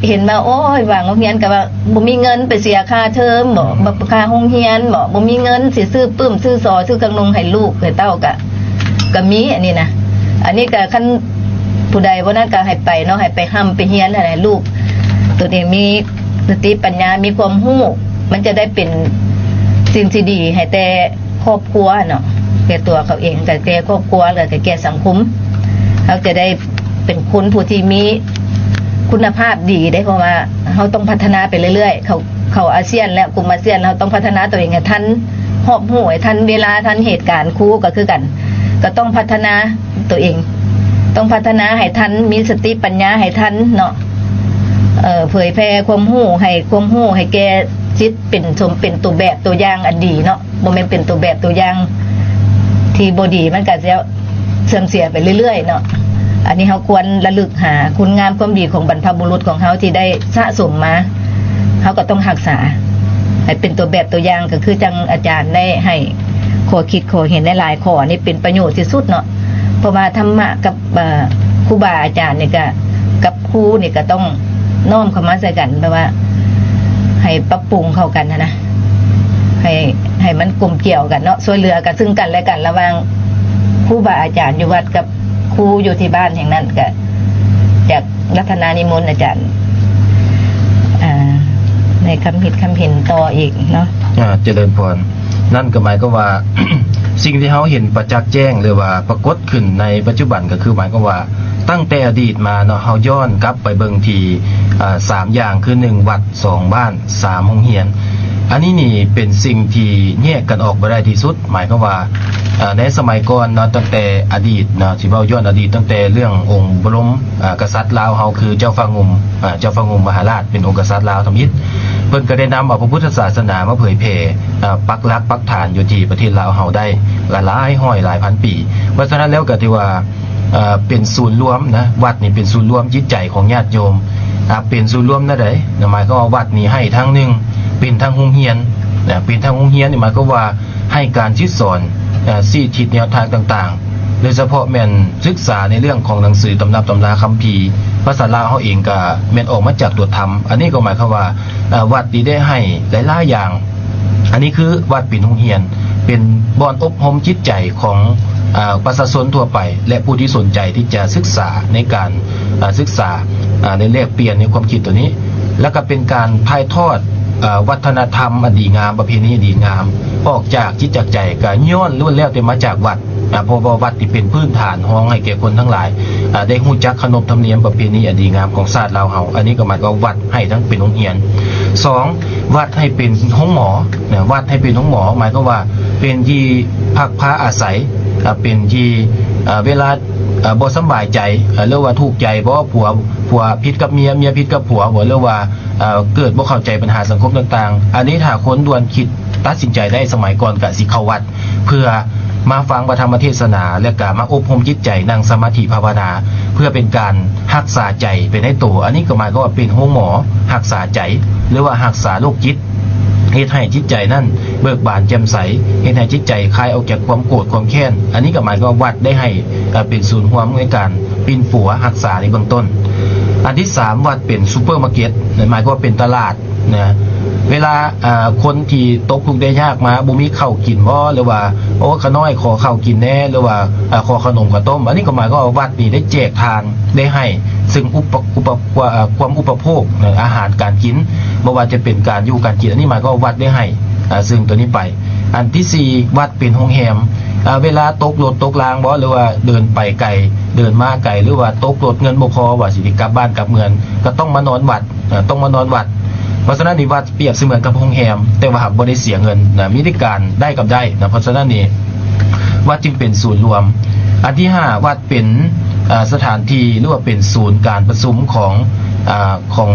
ເຫັນວ່າ ໂອ້ຍ ບາງໂຮງຮຽນກໍວ່າ ບໍ່ມີເງິນໄປເສຍຄ່າເທີມບໍ ຄ່າໂຮງຮຽນບໍ ບໍ່ມີເງິນຊິຊື້ປຶ້ມ ຊື້ສໍ ຊື້ເຄື່ອງນຸ່ງໃຫ້ລູກໃຫ້ເຕົ້າ ກະ ກະມີອັນນີ້ນະ ອັນນີ້ກະຄັນຜູ້ໃດບໍ່ນັ້ນກະໃຫ້ໄປເນາະ ໃຫ້ໄປຮ່ຳໄປຮຽນຫັ້ນແຫຼະ ໃຫ້ລູກຕົນເອງມີສະຕິປັນຍາ ມີຄວາມຮູ້ ມັນຈະໄດ້ເປັນສິ່ງທີ່ດີໃຫ້ແຕ່ຄອບຄົວເນາະ ແກ່ຕົວເຂົາເອງ ແກ່ຄອບຄົວ ແລ້ວກະແກ່ສັງຄົມ ເຮົາຈະໄດ້ ເປັນຄົນຜູ້ທີ່ມີຄຸນນະພາບດີເດ້ ເພາະວ່າເຮົາຕ້ອງພັດທະນາໄປເລື້ອຍໆ ເຂົ້າ ເຂົ້າອາຊຽນແລ້ວ ກຸ່ມອາຊຽນ ເຮົາຕ້ອງພັດທະນາຕົວເອງໃຫ້ທັນຮອບຮູ້ ໃຫ້ທັນເວລາ ທັນເຫດການ ຄູກໍຄືກັນ ກໍຕ້ອງພັດທະນາຕົວເອງ ຕ້ອງພັດທະນາໃຫ້ທັນ ມີສະຕິປັນຍາໃຫ້ທັນເນາະ ເອີ ເຜີຍແຜ່ຄວາມຮູ້ ໃຫ້ຄວາມຮູ້ໃຫ້ແກ່ສິດ ເປັນສົມເປັນຕົວແບບຕົວຢ່າງອັນດີເນາະ ບໍ່ແມ່ນເປັນຕົວແບບຕົວຢ່າງທີ່ບໍ່ດີ ມັນກໍຈະເສື່ອມເສຍໄປເລື້ອຍໆເນາະ. ອັນນີ້ເຮົາຄວນລະລຶກຫາຄຸນງາມຄວາມດີຂອງບັນພະບຸລຸດຂອງເຮົາທີ່ໄດ້ສະສົມມາ ເຮົາກໍຕ້ອງຮັກສາໃຫ້ເປັນຕົວແບບຕົວຢ່າງ ກໍຄືຈັ່ງອາຈານໄດ້ໃຫ້ຂໍ້ຄິດຂໍ້ເຫັນຫຼາຍໆຂໍ້ ອັນນີ້ເປັນປະໂຫຍດທີ່ສຸດເນາະ ເພາະວ່າທຳມະກັບ ເອີ ຄູບາອາຈານນີ້ກະ ກັບຄູນີ້ກະຕ້ອງນ້ອມເຂົ້າມາໃສ່ກັນ ແບບວ່າໃຫ້ປັບປຸງເຂົ້າກັນຫັ້ນນະ ໃຫ້ ໃຫ້ມັນກົມກຽວກັນເນາະ ຊ່ວຍເຫຼືອກັນ ຊຶ່ງກັນແລະກັນ ລະຫວ່າງຄູບາອາຈານຢູ່ວັດກັບຄູຢູ່ທີ່ບ້ານແຫ່ງນັ້ນ ກະຢາກລັດຖະນານິມົນອາຈານ ອ່າ ໃນຄຳຄິດຄຳເຫັນຕໍ່ອີກເນາະ. ອາ ຈະເລີນພອນ. ນັ້ນກໍໝາຍຄວາມວ່າ ສິ່ງທີ່ເຮົາເຫັນປະຈັກແຈ້ງ ຫຼືວ່າປາກົດຂຶ້ນໃນປັດຈຸບັນ ກໍຄືໝາຍຄວາມວ່າ ຕັ້ງແຕ່ອະດີດມາເນາະ ເຮົາຍ້ອນກັບໄປເບິ່ງທີ່ ອ່າ ສາມຢ່າງ ຄື ໜຶ່ງ ວັດ, ສອງ ບ້ານ, ສາມ ໂຮງຮຽນ. ອັນນີ້ນີ້ເປັນສິ່ງທີ່ແຍກກັນອອກບໍ່ໄດ້ທີ່ສຸດ. ໝາຍຄວາມວ່າ ເອີ ໃນສະໄໝກ່ອນເນາະ ຕັ້ງແຕ່ອະດີດເນາະ ຊິເວົ້າຍ້ອນອະດີດ ຕັ້ງແຕ່ເລື່ອງອົງບະລົມ ເອີ ກະສັດລາວເຮົາ ຄືເຈົ້າຟ້າງຸ່ມ ເອີ ເຈົ້າຟ້າງຸ່ມມະຫາລາດ ເປັນອົງກະສັດລາວທຳອິດ ເພິ່ນກໍໄດ້ນຳເອົາພະພຸດທະສາສະໜາມາເຜີຍແຜ່ ເອີ ປັກຫຼັກປັກຖານຢູ່ທີ່ປະເທດລາວເຮົາໄດ້ຫຼາຍຮ້ອຍຫຼາຍພັນປີ. ເພາະສະນັ້ນແລ້ວກໍຖືວ່າ ເອີ ເປັນສູນລວມນະ ວັດນີ້ເປັນສູນລວມຈິດໃຈຂອງຍາດໂຍມ ອາ ເປັນສູນລວມແນວໃດນະ? ໝາຍຄວາມວ່າວັດນີ້ໃຫ້ທາງໜຶ່ງ ເປັນທັງໂຮງຮຽນນະ ເປັນທັງໂຮງຮຽນນີ້ ໝາຍຄວາມວ່າໃຫ້ການສິດສອນ ເອີ ຊີ້ທິດແນວທາງຕ່າງ ໂດຍສະເພາະແມ່ນສຶກສາໃນເລື່ອງຂອງໜັງສືຕຳນັບຕຳລາຄຳພີ. ພາສາລາວເຮົາເອງກະແມ່ນອອກມາຈາກຕົວທຳ. ອັນນີ້ກໍໝາຍຄວາມວ່າ ເອີ ວັດນີ້ໄດ້ໃຫ້ຫຼາຍໆຢ່າງ. ອັນນີ້ຄືວັດເປັນໂຮງຮຽນ ເປັນບ່ອນອົບຮົມຈິດໃຈຂອງ ເອີ ປະຊາຊົນທົ່ວໄປ ແລະ ຜູ້ທີ່ສົນໃຈທີ່ຈະສຶກສາໃນການ ເອີ ສຶກສາ ເອີ ແລະ ແລກປ່ຽນໃນຄວາມຄິດຕົວນີ້ ແລ້ວກໍເປັນການຖ່າຍທອດ ເອີ ວັດທະນະທຳອັນດີງາມ ປະເພນີອັນດີງາມ ອອກຈາກຈິດຈາກໃຈ ກໍຍ້ອນລ້ວນແລ້ວແຕ່ມາຈາກວັດ. ອາ ເພາະວ່າວັດນີ້ເປັນພື້ນຖານຮອງໃຫ້ແກ່ຄົນທັງຫຼາຍ ອາ ໄດ້ຮູ້ຈັກຂະໜົບທຳນຽມປະເພນີອັນດີງາມຂອງຊາດລາວເຮົາ. ອັນນີ້ກໍໝາຍຄວາມວ່າວັດໃຫ້ທັງເປັນໂຮງຮຽນ. ສອງ ວັດໃຫ້ເປັນໂຮງໝໍນະ, ວັດໃຫ້ເປັນໂຮງໝໍ ໝາຍຄວາມວ່າເປັນທີ່ພັກພາອາໄສ, ອາ ເປັນທີ່ ອາ ເວລາ ອາ ບໍ່ສຳບາຍໃຈ ອາ ຫຼືວ່າທຸກໃຈບໍ ຜົວ ຜົວຜິດກັບເມຍ ເມຍຜິດກັບຜົວບໍ ຫຼືວ່າ ເອີ ເກີດບໍ່ເຂົ້າໃຈບັນຫາສັງຄົມຕ່າງໆ. ອັນນີ້ຖ້າຄົນດ່ວນຄິດຕັດສິນໃຈໄດ້ ສະໄໝກ່ອນກະຊິເຂົ້າວັດ ເພື່ອມາຟັງພະທຳມະເທດສະໜາ ແລະກະມາອົບຮົມຈິດໃຈ ນັ່ງສະມາທິພາວະນາ ເພື່ອເປັນການຮັກສາໃຈໄປໃນໂຕ. ອັນນີ້ກໍໝາຍຄວາມວ່າເປັນໂຮງໝໍຮັກສາໃຈ ຫຼືວ່າຮັກສາໂລກຈິດ ເຮັດໃຫ້ຈິດໃຈນັ້ນເບີກບານແຈ່ມໃສ, ເຮັດໃຫ້ຈິດໃຈຄາຍອອກຈາກຄວາມໂກດຄວາມແຄ້ນ. ອັນນີ້ກໍໝາຍຄວາມວ່າວັດໄດ້ໃຫ້ ເອີ ເປັນສູນລວມໃນການປິ່ນປົວຮັກສາໃນເບື້ອງຕົ້ນ. ອັນທີສາມ ວັດເປັນຊຸບເປີມາເກັດ ໝາຍຄວາມວ່າເປັນຕະຫຼາດ ນະ ເວລາ ເອີ ຄົນທີ່ຕົກທຸກໄດ້ຍາກມາ ບໍ່ມີເຂົ້າກິນບໍ ຫຼືວ່າ ໂອ້ ຂ້ານ້ອຍຂໍເຂົ້າກິນແດ່ ຫຼືວ່າ ເອີ ຂໍຂະໜົມເຂົ້າຕົ້ມ. ອັນນີ້ກໍໝາຍຄວາມວ່າວັດນີ້ໄດ້ແຈກທານ ໄດ້ໃຫ້ ຊຶ່ງອຸປະ ອຸປະ ເອີ ຄວາມອຸປະໂພກ ອາຫານການກິນ ບໍ່ວ່າຈະເປັນການຢູ່ການກິນ. ອັນນີ້ໝາຍຄວາມວ່າວັດໄດ້ໃຫ້ ເອີ ຊຶ່ງຕົວນີ້ໄປ. ອັນທີສີ່ ວັດເປັນໂຮງແຮມ ເອີ ເວລາຕົກລົດຕົກລາງບໍ ຫຼືວ່າເດີນໄປໄກ ເດີນມາໄກ ຫຼືວ່າຕົກລົດເງິນບໍ່ພໍ ວ່າຊິໄດ້ກັບບ້ານກັບເມືອງ ກໍຕ້ອງມານອນວັດ ເອີ ຕ້ອງມານອນວັດ. ເພາະສະນັ້ນນີ້ ວັດປຽບສະເໝືອນກັບໂຮງແຮມ ແຕ່ວ່າຫາກບໍ່ໄດ້ເສຍເງິນນະ ມີແຕ່ການໄດ້ກັບໄດ້ນະ. ເພາະສະນັ້ນນີ້ ວັດຈຶ່ງເປັນສູນລວມ. ອັນທີຫ້າ ວັດເປັນ ເອີ ສະຖານທີ່ ຫຼືວ່າເປັນສູນການປະຊຸມຂອງ ເອີ ຂອງ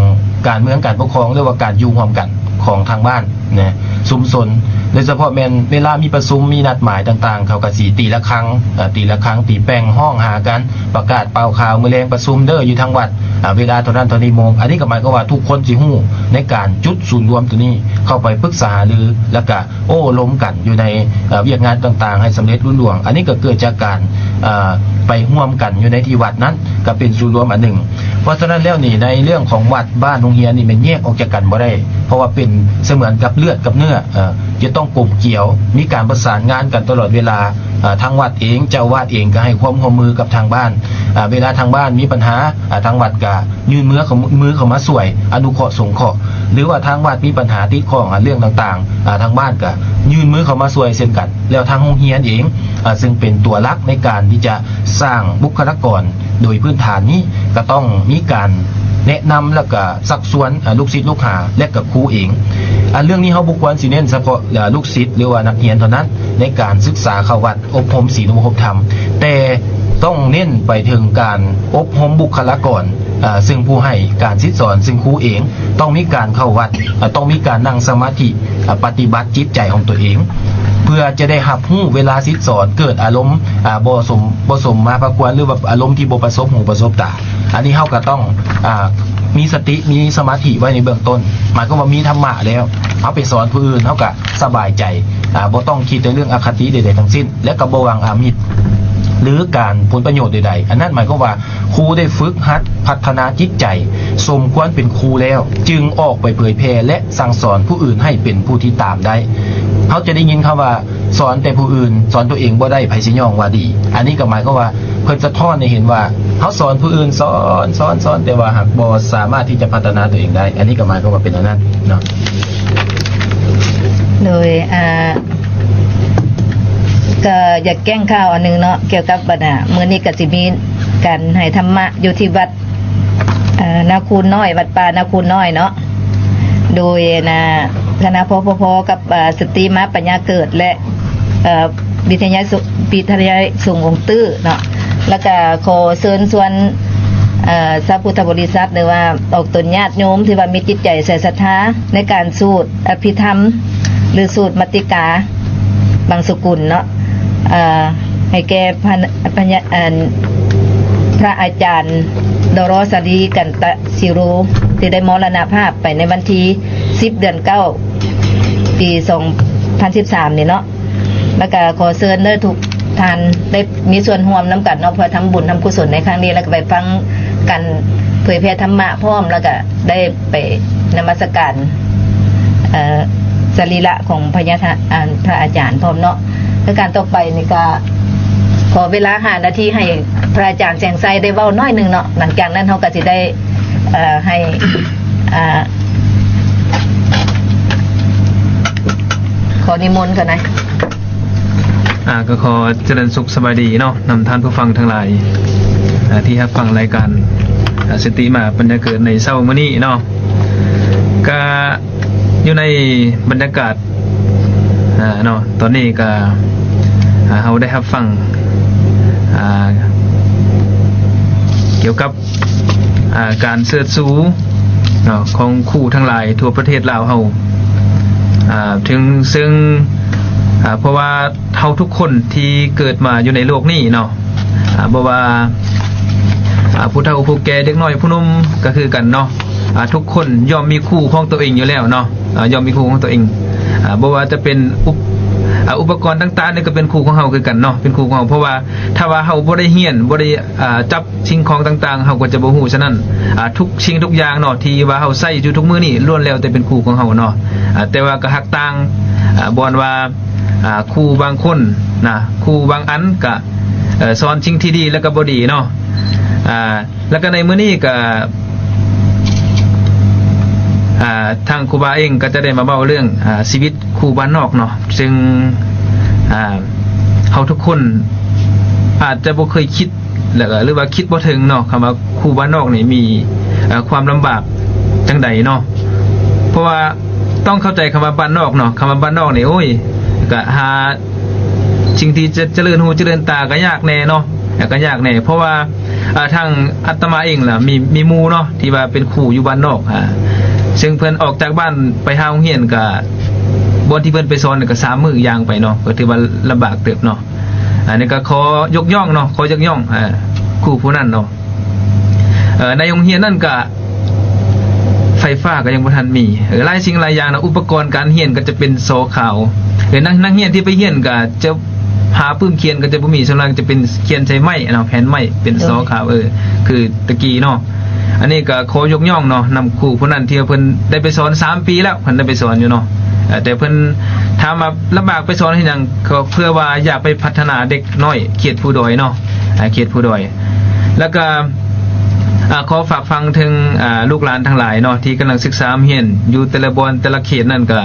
ການເມືອງການປົກຄອງ ຫຼືວ່າການຢູ່ຮ່ວມກັນຂອງທາງບ້ານນະ ຊຸມຊົນ. ໂດຍສະເພາະແມ່ນເວລາມີປະຊຸມ ມີນັດໝາຍຕ່າງໆ ເຂົາກໍຊິຕີລະຄັງ ເອີ ຕີລະຄັງ ຕີແປ້ງ ຮ້ອງຫາກັນ ປະກາດເປົ່າຂ່າວ ມື້ແລງປະຊຸມເດີ ຢູ່ທາງວັດ ອາ ເວລາເທົ່ານັ້ນເທົ່ານີ້ໂມງ. ອັນນີ້ກໍໝາຍຄວາມວ່າທຸກຄົນຊິຮູ້ໃນການຈຸດສູນລວມຕົວນີ້ ເຂົ້າໄປປຶກສາຫາລື ແລ້ວກະໂອ້ລົມກັນຢູ່ໃນ ເອີ ວຽກງານຕ່າງໆ ໃຫ້ສຳເລັດລຸລ່ວງ. ອັນນີ້ກໍເກີດຈາກການ ເອີ ໄປຮ່ວມກັນຢູ່ໃນທີ່ວັດນັ້ນ ກໍເປັນສູນລວມອັນໜຶ່ງ. ເພາະສະນັ້ນແລ້ວນີ້ ໃນເລື່ອງຂອງວັດ ບ້ານ ໂຮງຮຽນນີ້ແມ່ນແຍກອອກຈາກກັນບໍ່ໄດ້ ເພາະວ່າເປັນສະເໝືອນກັບເລືອດກັບເນື້ອ ເອີ ຈະຕ້ອງກົມກຽວ ມີການປະສານງານກັນຕະຫຼອດເວລາ. ເອີ ທາງວັດເອງ ເຈົ້າອາວາດເອງກໍໃຫ້ຄວາມຮ່ວມມືກັບທາງບ້ານ ເອີ ເວລາທາງບ້ານມີບັນຫາ ເອີ ທາງວັດກໍຍື່ນມືເຂົ້າ ມືເຂົ້າມາຊ່ວຍອະນຸເຄາະສົງເຄາະ ຫຼືວ່າທາງວັດມີບັນຫາຕິດຂ້ອງ ອາ ເລື່ອງຕ່າງໆ ອາ ທາງບ້ານກໍຍື່ນມືເຂົ້າມາຊ່ວຍເຊັ່ນກັນ. ແລ້ວທາງໂຮງຮຽນເອງ ອາ ຊຶ່ງເປັນຕົວຫຼັກໃນການທີ່ຈະສ້າງບຸກຄະລາກອນ ໂດຍພື້ນຖານນີ້ກໍຕ້ອງມີການແນະນຳ ແລ້ວກໍຊັກຊວນ ອາ ລູກສິດລູກຫາ ແລະກໍຄູເອງ. ອາ ເລື່ອງນີ້ເຮົາບໍ່ຄວນຊິເນັ້ນສະເພາະ ອາ ລູກສິດ ຫຼືວ່ານັກຮຽນເທົ່ານັ້ນ ໃນການສຶກສາເຂົ້າວັດອົບຮົມສີລະບົບຮົບທຳ, ແຕ່ຕ້ອງເນັ້ນໄປເຖິງການອົບຮົມບຸກຄະລາກອນ ອາ ຊຶ່ງຜູ້ໃຫ້ການສິດສອນ ຊຶ່ງຄູເອງ ຕ້ອງມີການເຂົ້າວັດ ອາ ຕ້ອງມີການນັ່ງສະມາທິ ອາ ປະຕິບັດຈິດໃຈຂອງຕົວເອງ ເພື່ອຈະໄດ້ຮັບຮູ້ເວລາສິດສອນເກີດອາລົມ ອາ ບໍ່ສົມ ບໍ່ສົມມາພາຄວນ ຫຼືວ່າອາລົມທີ່ບໍ່ປະສົບຫູປະສົບຕາ. ອັນນີ້ເຮົາກໍຕ້ອງ ອາ ມີສະຕິ ມີສະມາທິໄວ້ໃນເບື້ອງຕົ້ນ. ໝາຍຄວາມວ່າມີທຳມະແລ້ວ ເຮົາໄປສອນຜູ້ອື່ນ ເຮົາກໍສະບາຍໃຈ ອາ ບໍ່ຕ້ອງຄິດໃນເລື່ອງອະຄະຕິໃດໆທັງສິ້ນ ແລະກໍບໍ່ຫວັງອາມິດ ຫຼືການຜົນປະໂຫຍດໃດໆ. ອັນນັ້ນໝາຍຄວາມວ່າ ຄູໄດ້ຝຶກຫັດພັດທະນາຈິດໃຈ ສົມຄວນເປັນຄູແລ້ວ ຈຶ່ງອອກໄປເຜີຍແຜ່ ແລະ ສັ່ງສອນຜູ້ອື່ນໃຫ້ເປັນຜູ້ທີ່ຕາມໄດ້. ເຮົາຈະໄດ້ຍິນຄຳວ່າ ສອນແຕ່ຜູ້ອື່ນ ສອນຕົວເອງບໍ່ໄດ້ ໃຜຊິຍ້ອງວ່າດີ. ອັນນີ້ກໍໝາຍຄວາມວ່າ ເພິ່ນສະທ້ອນໃຫ້ເຫັນວ່າ ເຮົາສອນຜູ້ອື່ນ ສອນ ສອນ ສອນ ແຕ່ວ່າຫາກບໍ່ສາມາດທີ່ຈະພັດທະນາຕົວເອງໄດ້. ອັນນີ້ກໍໝາຍຄວາມວ່າເປັນອັນນັ້ນເນາະ. ໂດຍ ອາ ກໍຢາກແຈ້ງຂ່າວອັນໜຶ່ງເນາະ ກ່ຽວກັບອັນນ່າ ມື້ນີ້ກໍຊິມີການໃຫ້ທຳມະຢູ່ທີ່ວັດ ເອີ ນາຄູນນ້ອຍ ວັດປ່ານາຄູນນ້ອຍເນາະ ໂດຍ ນະ ຄະນະ ພພພ ກັບ ອາ ສະຕຣີມາປັນຍາເກີດ ແລະ ເອີ ວິທະຍາ ວິທະຍາໄລສົງອົງຕື້ເນາະ. ແລ້ວກະຂໍເຊີນຊວນ ເອີ ຊາວພຸດທະບໍລິສັດ ຫຼືວ່າອອກຕົນຍາດໂຍມທີ່ວ່າມີຈິດໃຈໃສ່ສັດທາໃນການສູດອະພິທຳ ຫຼື ສູດມະຕິກາບັງສະກຸນເນາະ ເອີ ໃຫ້ແກ່ພະ ພະຍາ ອັນ ພະອາຈານ ດຣ ສາລີ ກັນຕະສິໂຣ ທີ່ໄດ້ມໍລະນະພາບໄປໃນວັນທີສິບ ເດືອນເກົ້າ ປີສອງພັນສິບສາມນີ້ເນາະ. ແລ້ວກະຂໍເຊີນເດີ ທຸກ ທ່ານໄດ້ມີສ່ວນຮ່ວມນຳກັນເນາະ ເພື່ອທຳບຸນທຳກຸສົນໃນຄັ້ງນີ້ ແລ້ວກໍໄປຟັງການເຜີຍແຜ່ທຳມະພ້ອມ ແລ້ວກໍໄດ້ໄປນະມັດສະການ ເອີ ສະລີລະຂອງພະຍາທ່ານ ອາ ພະອາຈານພ້ອມເນາະ. ແລະ ການຕໍ່ໄປນີ້ກໍຂໍເວລາຫ້ານາທີໃຫ້ພະອາຈານແສງໄຊໄດ້ເວົ້າໜ້ອຍໜຶ່ງເນາະ, ຫຼັງຈາກນັ້ນເຮົາກໍຊິໄດ້ ເອີ ໃຫ້ ອາ ຂໍນິມົນກ່ອນນະ. ອາ ກໍຂໍຈະເລີນສຸກສະບາຍດີເນາະ ນຳທ່ານຜູ້ຟັງທັງຫຼາຍ ອາ ທີ່ຮັບຟັງລາຍການ ອາ ສະຕິມາປັນຍາເກີດໃນເຊົ້າມື້ນີ້ເນາະ. ກະຢູ່ໃນບັນຍາກາດ ອາ ເນາະ ຕອນນີ້ກະ ອາ ເຮົາໄດ້ຮັບຟັງ ອາ ກ່ຽວກັບ ອາ ການເຊີດຊູເນາະ ຂອງຄູທັງຫຼາຍທົ່ວປະເທດລາວເຮົາ ອາ ເຖິງ ເຊິ່ງ ອາ ເພາະວ່າເຮົາທຸກຄົນທີ່ເກີດມາຢູ່ໃນໂລກນີ້ເນາະ ອາ ບໍ່ວ່າ ອາ ຜູ້ເຖົ້າຜູ້ແກ່ ເດັກນ້ອຍຜູ້ໜຸ່ມກໍຄືກັນເນາະ ອາ ທຸກຄົນຍ່ອມມີຄູຂອງຕົວເອງຢູ່ແລ້ວເນາະ ອາ ຍ່ອມມີຄູຂອງຕົວເອງ ອາ ບໍ່ວ່າຈະເປັນອຸບ ອາ ອຸປະກອນຕ່າງໆນີ້ກໍເປັນຄູຂອງເຮົາຄືກັນເນາະ ເປັນຄູຂອງເຮົາ ເພາະວ່າຖ້າວ່າເຮົາບໍ່ໄດ້ຮຽນ ບໍ່ໄດ້ ອາ ຈັບ ສິ່ງຂອງຕ່າງໆ ເຮົາກໍຈະບໍ່ຮູ້. ສະນັ້ນ ອາ ທຸກສິ່ງທຸກຢ່າງເນາະ ທີ່ວ່າເຮົາໃຊ້ຢູ່ທຸກມື້ນີ້ ລ້ວນແລ້ວແຕ່ເປັນຄູຂອງເຮົາເນາະ ອາ ແຕ່ວ່າກໍຫາກຕ່າງ ອາ ບ່ອນວ່າ ອາ ຄູບາງຄົນນະ ຄູບາງອັນກະ ເອີ ສອນສິ່ງທີ່ດີ ແລ້ວກໍບໍ່ດີເນາະ ອາ ແລ້ວກໍໃນມື້ນີ້ກໍ ອາ ທາງຄູບາເອງກໍຈະໄດ້ມາເວົ້າເລື່ອງ ອາ ຊີວິດຄູບ້ານນອກເນາະ ເຊິ່ງ ອາ ເຮົາທຸກຄົນອາດຈະບໍ່ເຄີຍຄິດ ແລ້ວກໍ ຫຼືວ່າຄິດບໍ່ເຖິງເນາະ ຄຳວ່າຄູບ້ານນອກນີ້ມີ ເອີ ຄວາມລຳບາກຈັ່ງໃດເນາະ ເພາະວ່າຕ້ອງເຂົ້າໃຈຄຳວ່າບ້ານນອກເນາະ ຄຳວ່າບ້ານນອກນີ້ ໂອ້ຍ ກະຫາສິ່ງທີ່ຈະ ຈະເລີນຫູຈະເລີນຕາກໍຍາກແດ່ເນາະ ກໍຍາກແດ່ ເພາະວ່າ ເອີ ທາງອາດຕະມາເອງລະ ມີ ມີໝູ່ເນາະ ທີ່ວ່າເປັນຄູຢູ່ບ້ານນອກ ອາ ເຊິ່ງເພິ່ນອອກຈາກບ້ານໄປຫາໂຮງຮຽນ ກະ ບ່ອນທີ່ເພິ່ນໄປສອນກໍສາມມື້ຍ່າງໄປເນາະ ກໍຖືວ່າລຳບາກເຕີບເນາະ. ອັນນີ້ກໍຂໍຍົກຍ້ອງເນາະ ຂໍຍົກຍ້ອງ ເອີ ຄູຜູ້ນັ້ນເນາະ ເອີ ໃນໂຮງຮຽນນັ້ນກະໄຟຟ້າກໍຍັງບໍ່ທັນມີ ເອີ ຫຼາຍສິ່ງຫຼາຍຢ່າງເນາະ ອຸປະກອນການຮຽນກໍຈະເປັນສໍຂາວ ເອີ ນັກ ນັກຮຽນທີ່ໄປຮຽນກໍຈະຫາປຶ້ມຂຽນກໍຈະບໍ່ມີ ສ່ວນຫຼາຍຈະເປັນຂຽນໃສ່ໄມ້ເນາະ ແຜ່ນໄມ້ເປັນ ໂດຍ ສໍຂາວ ເອີ ຄືແຕ່ກີ້ເນາະ. ອັນນີ້ກໍຂໍຍົກຍ້ອງເນາະ ນຳຄູຜູ້ນັ້ນທີ່ວ່າເພິ່ນໄດ້ໄປສອນສາມປີແລ້ວ ເພິ່ນໄດ້ໄປສອນຢູ່ເນາະ ເອີ ແຕ່ເພິ່ນຖາມວ່າລຳບາກໄປສອນເຮັດຫຍັງ ກໍເພື່ອວ່າຢາກໄປພັດທະນາເດັກນ້ອຍເຂດພູດອຍເນາະ ເອີ ເຂດພູດອຍ ແລ້ວກໍ ອາ ຂໍຝາກຝັງເຖິງ ອາ ລູກຫຼານທັງຫຼາຍເນາະ ທີ່ກຳລັງສຶກສາຮຽນຢູ່ແຕ່ລະບ່ອນແຕ່ລະເຂດນັ້ນ ກໍ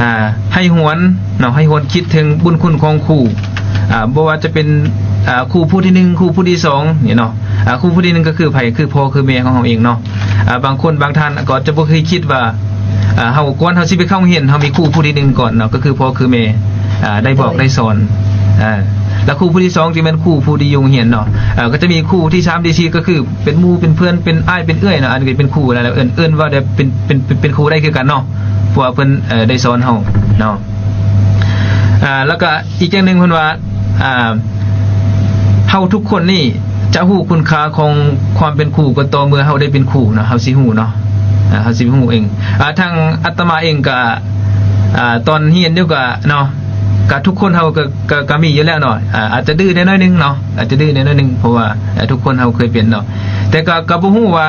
ອາ ໃຫ້ຫວນເນາະ ໃຫ້ຫວນຄິດເຖິງບຸນຄຸນຂອງຄູ ອາ ບໍ່ວ່າຈະເປັນ ອາ ຄູຜູ້ທີໜຶ່ງ ຄູຜູ້ທີສອງນີ້ເນາະ ອາ ຄູຜູ້ທີໜຶ່ງກໍຄືໃຜ ຄືພໍ່ຄືແມ່ຂອງເຮົາເອງເນາະ ອາ ບາງຄົນບາງທ່ານກໍຈະບໍ່ເຄີຍຄິດວ່າ ອາ ເຮົາ ກ່ອນເຮົາຊິໄປເຂົ້າໂຮງຮຽນ ເຮົາມີຄູຜູ້ທີໜຶ່ງກ່ອນເນາະ ກໍຄືພໍ່ຄືແມ່ ອາ ໄດ້ບອກ ໂດຍ ໄດ້ສອນ ອາ ແລ້ວຄູຜູ້ທີສອງຈຶ່ງແມ່ນຄູຜູ້ທີ່ຢູ່ໂຮງຮຽນເນາະ ເອີ ກໍຈະມີຄູທີສາມ ທີສີ່ ກໍຄືເປັນໝູ່ເປັນເພື່ອນ ເປັນອ້າຍເປັນເອື້ອຍເນາະ ອັນນີ້ເປັນຄູແລ້ວ ເອີ້ນ ເອີ້ນວ່າໄດ້ເປັນ ເປັນ ເປັນ ເປັນຄູໄດ້ຄືກັນເນາະ ເພາະວ່າເພິ່ນ ເອີ ໄດ້ສອນເຮົາເນາະ ອາ ແລ້ວກໍອີກຢ່າງໜຶ່ງເພິ່ນວ່າ ອາ ເຮົາທຸກຄົນນີ້ຈະຮູ້ຄຸນຄ່າຂອງຄວາມເປັນຄູກໍຕໍ່ເມື່ອເຮົາໄດ້ເປັນຄູເນາະ ເຮົາຊິຮູ້ເນາະ ອາ ເຮົາຊິຮູ້ເອງ ອາ ທາງອາດຕະມາເອງກະ ອາ ຕອນຮຽນຢູ່ກະເນາະ ກະທຸກຄົນເຮົາກະ ກະ ກະມີຢູ່ແລ້ວເນາະ ອາ ອາດຈະດື້ແດ່ໜ້ອຍໜຶ່ງເນາະ ອາດຈະດື້ແດ່ໜ້ອຍໜຶ່ງ ເພາະວ່າ ອາ ທຸກຄົນເຮົາເຄີຍເປັນເນາະ ແຕ່ກະ ກະບໍ່ຮູ້ວ່າ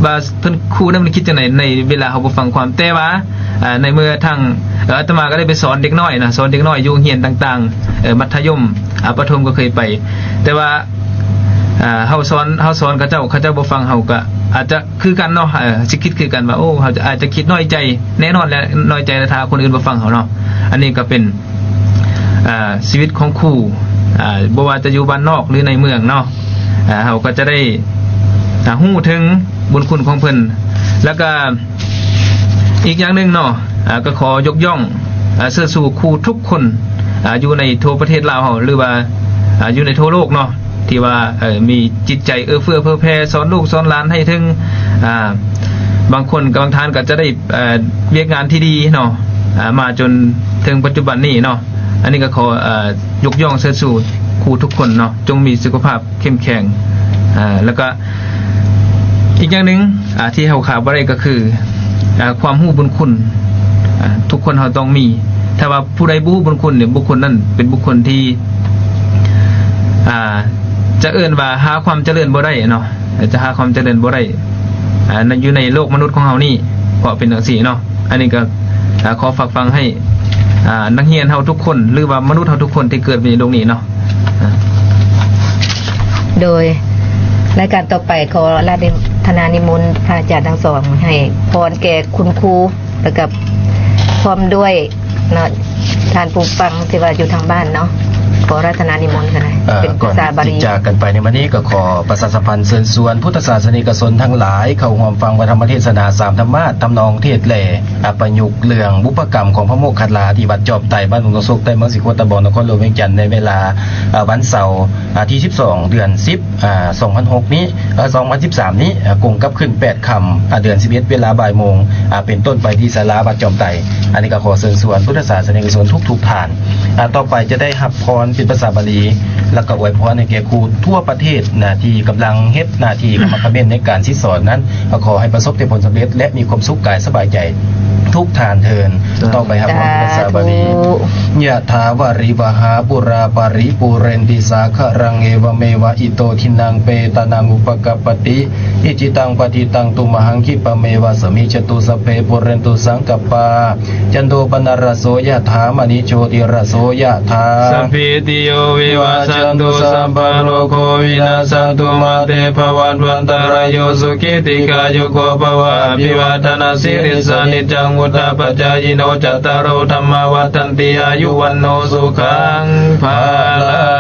ວ່າເພິ່ນ ຄູນັ້ນເພິ່ນຄິດຈັ່ງໃດໃນເວລາເຮົາບໍ່ຟັງຄວາມ ແຕ່ວ່າ ອາ ໃນເມື່ອທາງ ເອີ ອາດຕະມາກໍໄດ້ໄປສອນເດັກນ້ອຍນະ ສອນເດັກນ້ອຍຢູ່ໂຮງຮຽນຕ່າງໆ ເອີ ມັດທະຍົມ ອາ ປະຖົມກໍເຄີຍໄປ ແຕ່ວ່າ ອາ ເຮົາສອນ ເຮົາສອນເຂົາເຈົ້າ ເຂົາເຈົ້າບໍ່ຟັງເຮົາ ກໍອາດຈະຄືກັນເນາະ ເອີ ຊິຄິດຄືກັນວ່າ ໂອ້ ເຮົາຈະ ອາດຈະຄິດນ້ອຍໃຈ ແນ່ນອນແຫຼະ ນ້ອຍໃຈແຫຼະ ຖ້າຄົນອື່ນບໍ່ຟັງເຮົາເນາະ ອັນນີ້ກໍເປັນ ອາ ຊີວິດຂອງຄູ ອາ ບໍ່ວ່າຈະຢູ່ບ້ານນອກ ຫຼື ໃນເມືອງເນາະ ອາ ເຮົາກໍຈະໄດ້ ອາ ຮູ້ເຖິງບຸນຄຸນຂອງເພິ່ນ ແລ້ວກໍ ອີກຢ່າງໜຶ່ງເນາະ ອາ ກໍຂໍຍົກຍ້ອງ ອາ ເຊີດຊູຄູທຸກຄົນ ອາ ຢູ່ໃນທົ່ວປະເທດລາວເຮົາ ຫຼືວ່າ ອາ ຢູ່ໃນທົ່ວໂລກເນາະ ທີ່ວ່າ ເອີ ມີຈິດໃຈເອື້ອເຟື້ອເຜື່ອແຜ່ ສອນລູກສອນຫຼານໃຫ້ເຖິງ ອາ ບາງຄົນບາງທ່ານກໍຈະໄດ້ ເອີ ວຽກງານທີ່ດີເນາະ ອາ ມາຈົນເຖິງປັດຈຸບັນນີ້ເນາະ ອັນນີ້ກໍຂໍ ເອີ ຍົກຍ້ອງເຊີດຊູຄູທຸກຄົນເນາະ ຈົ່ງມີສຸຂະພາບ ເຂັ້ມແຂງ ເອີ ແລ້ວກະອີກຢ່າງໜຶ່ງ ອາ ທີ່ເຮົາຂາດບໍ່ໄດ້ກໍຄື ອາ ຄວາມຮູ້ບຸນຄຸນ ອາ ທຸກຄົນເຮົາຕ້ອງມີ ຖ້າວ່າຜູ້ໃດບໍ່ຮູ້ບຸນຄຸນນີ້ ບຸກຄົນນັ້ນເປັນບຸກຄົນທີ່ ອ່າ ຈະເອີ້ນວ່າຫາຄວາມຈະເລີນບໍ່ໄດ້ເນາະ ຈະຫາຄວາມຈະເລີນບໍ່ໄດ້ ອ່າ ໃນ ຢູ່ໃນໂລກມະນຸດຂອງເຮົານີ້ ເພາະເປັນຈັ່ງຊີ້ເນາະ. ອັນນີ້ກໍ ອ່າ ຂໍຝາກຝັງໃຫ້ ອ່າ ນັກຮຽນເຮົາທຸກຄົນ ຫຼືວ່າມະນຸດເຮົາທຸກຄົນທີ່ເກີດຢູ່ໃນໂລກນີ້ເນາະ. ອ່າ ໂດຍ ລາຍການຕໍ່ໄປ ຂໍອາລາທະນານິມົນພະອາຈານທັງສອງ ໃຫ້ພອນແກ່ຄຸນຄູ ແລ້ວກໍພ້ອມດ້ວຍເນາະ ທ່ານຜູ້ຟັງທີ່ວ່າຢູ່ທາງບ້ານເນາະ ຂໍອາລາທະນານິມົນກໍໄດ້ ເປັນພາສາບາລີ. ກ່ອນທີ່ຈະຈາກກັນໄປໃນມື້ນີ້ ກໍຂໍປະຊາສຳພັນເຊີນຊວນພຸດທະສາສະນິກະຊົນທັງຫຼາຍ ເຂົ້າຮ່ວມຟັງພະທຳມະເທດສະໜາສາມທຳມາດ ທຳນອງເທດ ແລະ ອະປະຍຸກເລື່ອງບຸບປະກຳຂອງພະໂມກຄັນລາ ທີ່ວັດຈອມໄຕ ບ້ານດົງຕາໂຊກໃຕ້ ເມືອງສີໂຄດຕະບອງ ນະຄອນຫຼວງວຽງຈັນ ໃນເວລາ ອ່າ ວັນເສົາ ອ່າ ທີສິບສອງ ເດືອນສິບ ອ່າ ສອງພັນຫົກນີ້ ເອີ ສອງພັນສິບສາມນີ້ ອ່າ ກົງກັບຂຶ້ນແປດຄ່ຳ ອ່າ ເດືອນສິບເອັດ ເວລາບ່າຍໂມງ ອ່າ ເປັນຕົ້ນໄປທີ່ສາລາວັດຈອມໄຕ. ອັນນີ້ກໍຂໍເຊີນຊວນພຸດທະສາສະນິກະຊົນທຸກໆທ່ານ ອ່າ ຕໍ່ໄປຈະໄດ້ຮັບພອນເປັນພາສາບາລີ ແລ້ວກໍອວຍພອນໃຫ້ແກ່ຄູທົ່ວປະເທດນະ ທີ່ກຳລັງເຮັດໜ້າທີ່ຂະມັກຂະມ້ຽນໃນການສິດສອນນັ້ນ ກໍຂໍໃຫ້ປະສົບແຕ່ຜົນສຳເລັດ ແລະ ມີຄວາມສຸກກາຍສະບາຍໃຈທຸກທ່ານເທີນ. ສາທຸ. ຕໍ່ໄປຮັບພອນເປັນພາສາບາລີ. ສາທຸ. Yathā vārivahā pūrā paripūrenti sāgaraṃ, evameva ito dinnaṃ petānaṃ upakappati. Icchitaṃ patthitaṃ tumhaṃ khippameva samijjhatu, sabbe pūrentu saṅkappā, cando pannaraso yathā, maṇi jotiraso yathā. Sabbītiyo vivajjantu, sabbarogo vinassatu, mā te bhavatvantarāyo, sukhī dīghāyuko bhava. Abhivādanasīlissa niccaṃ vuḍḍhāpacāyino, cattāro dhammā vaḍḍhanti, āyu vaṇṇo sukhaṃ balaṃ.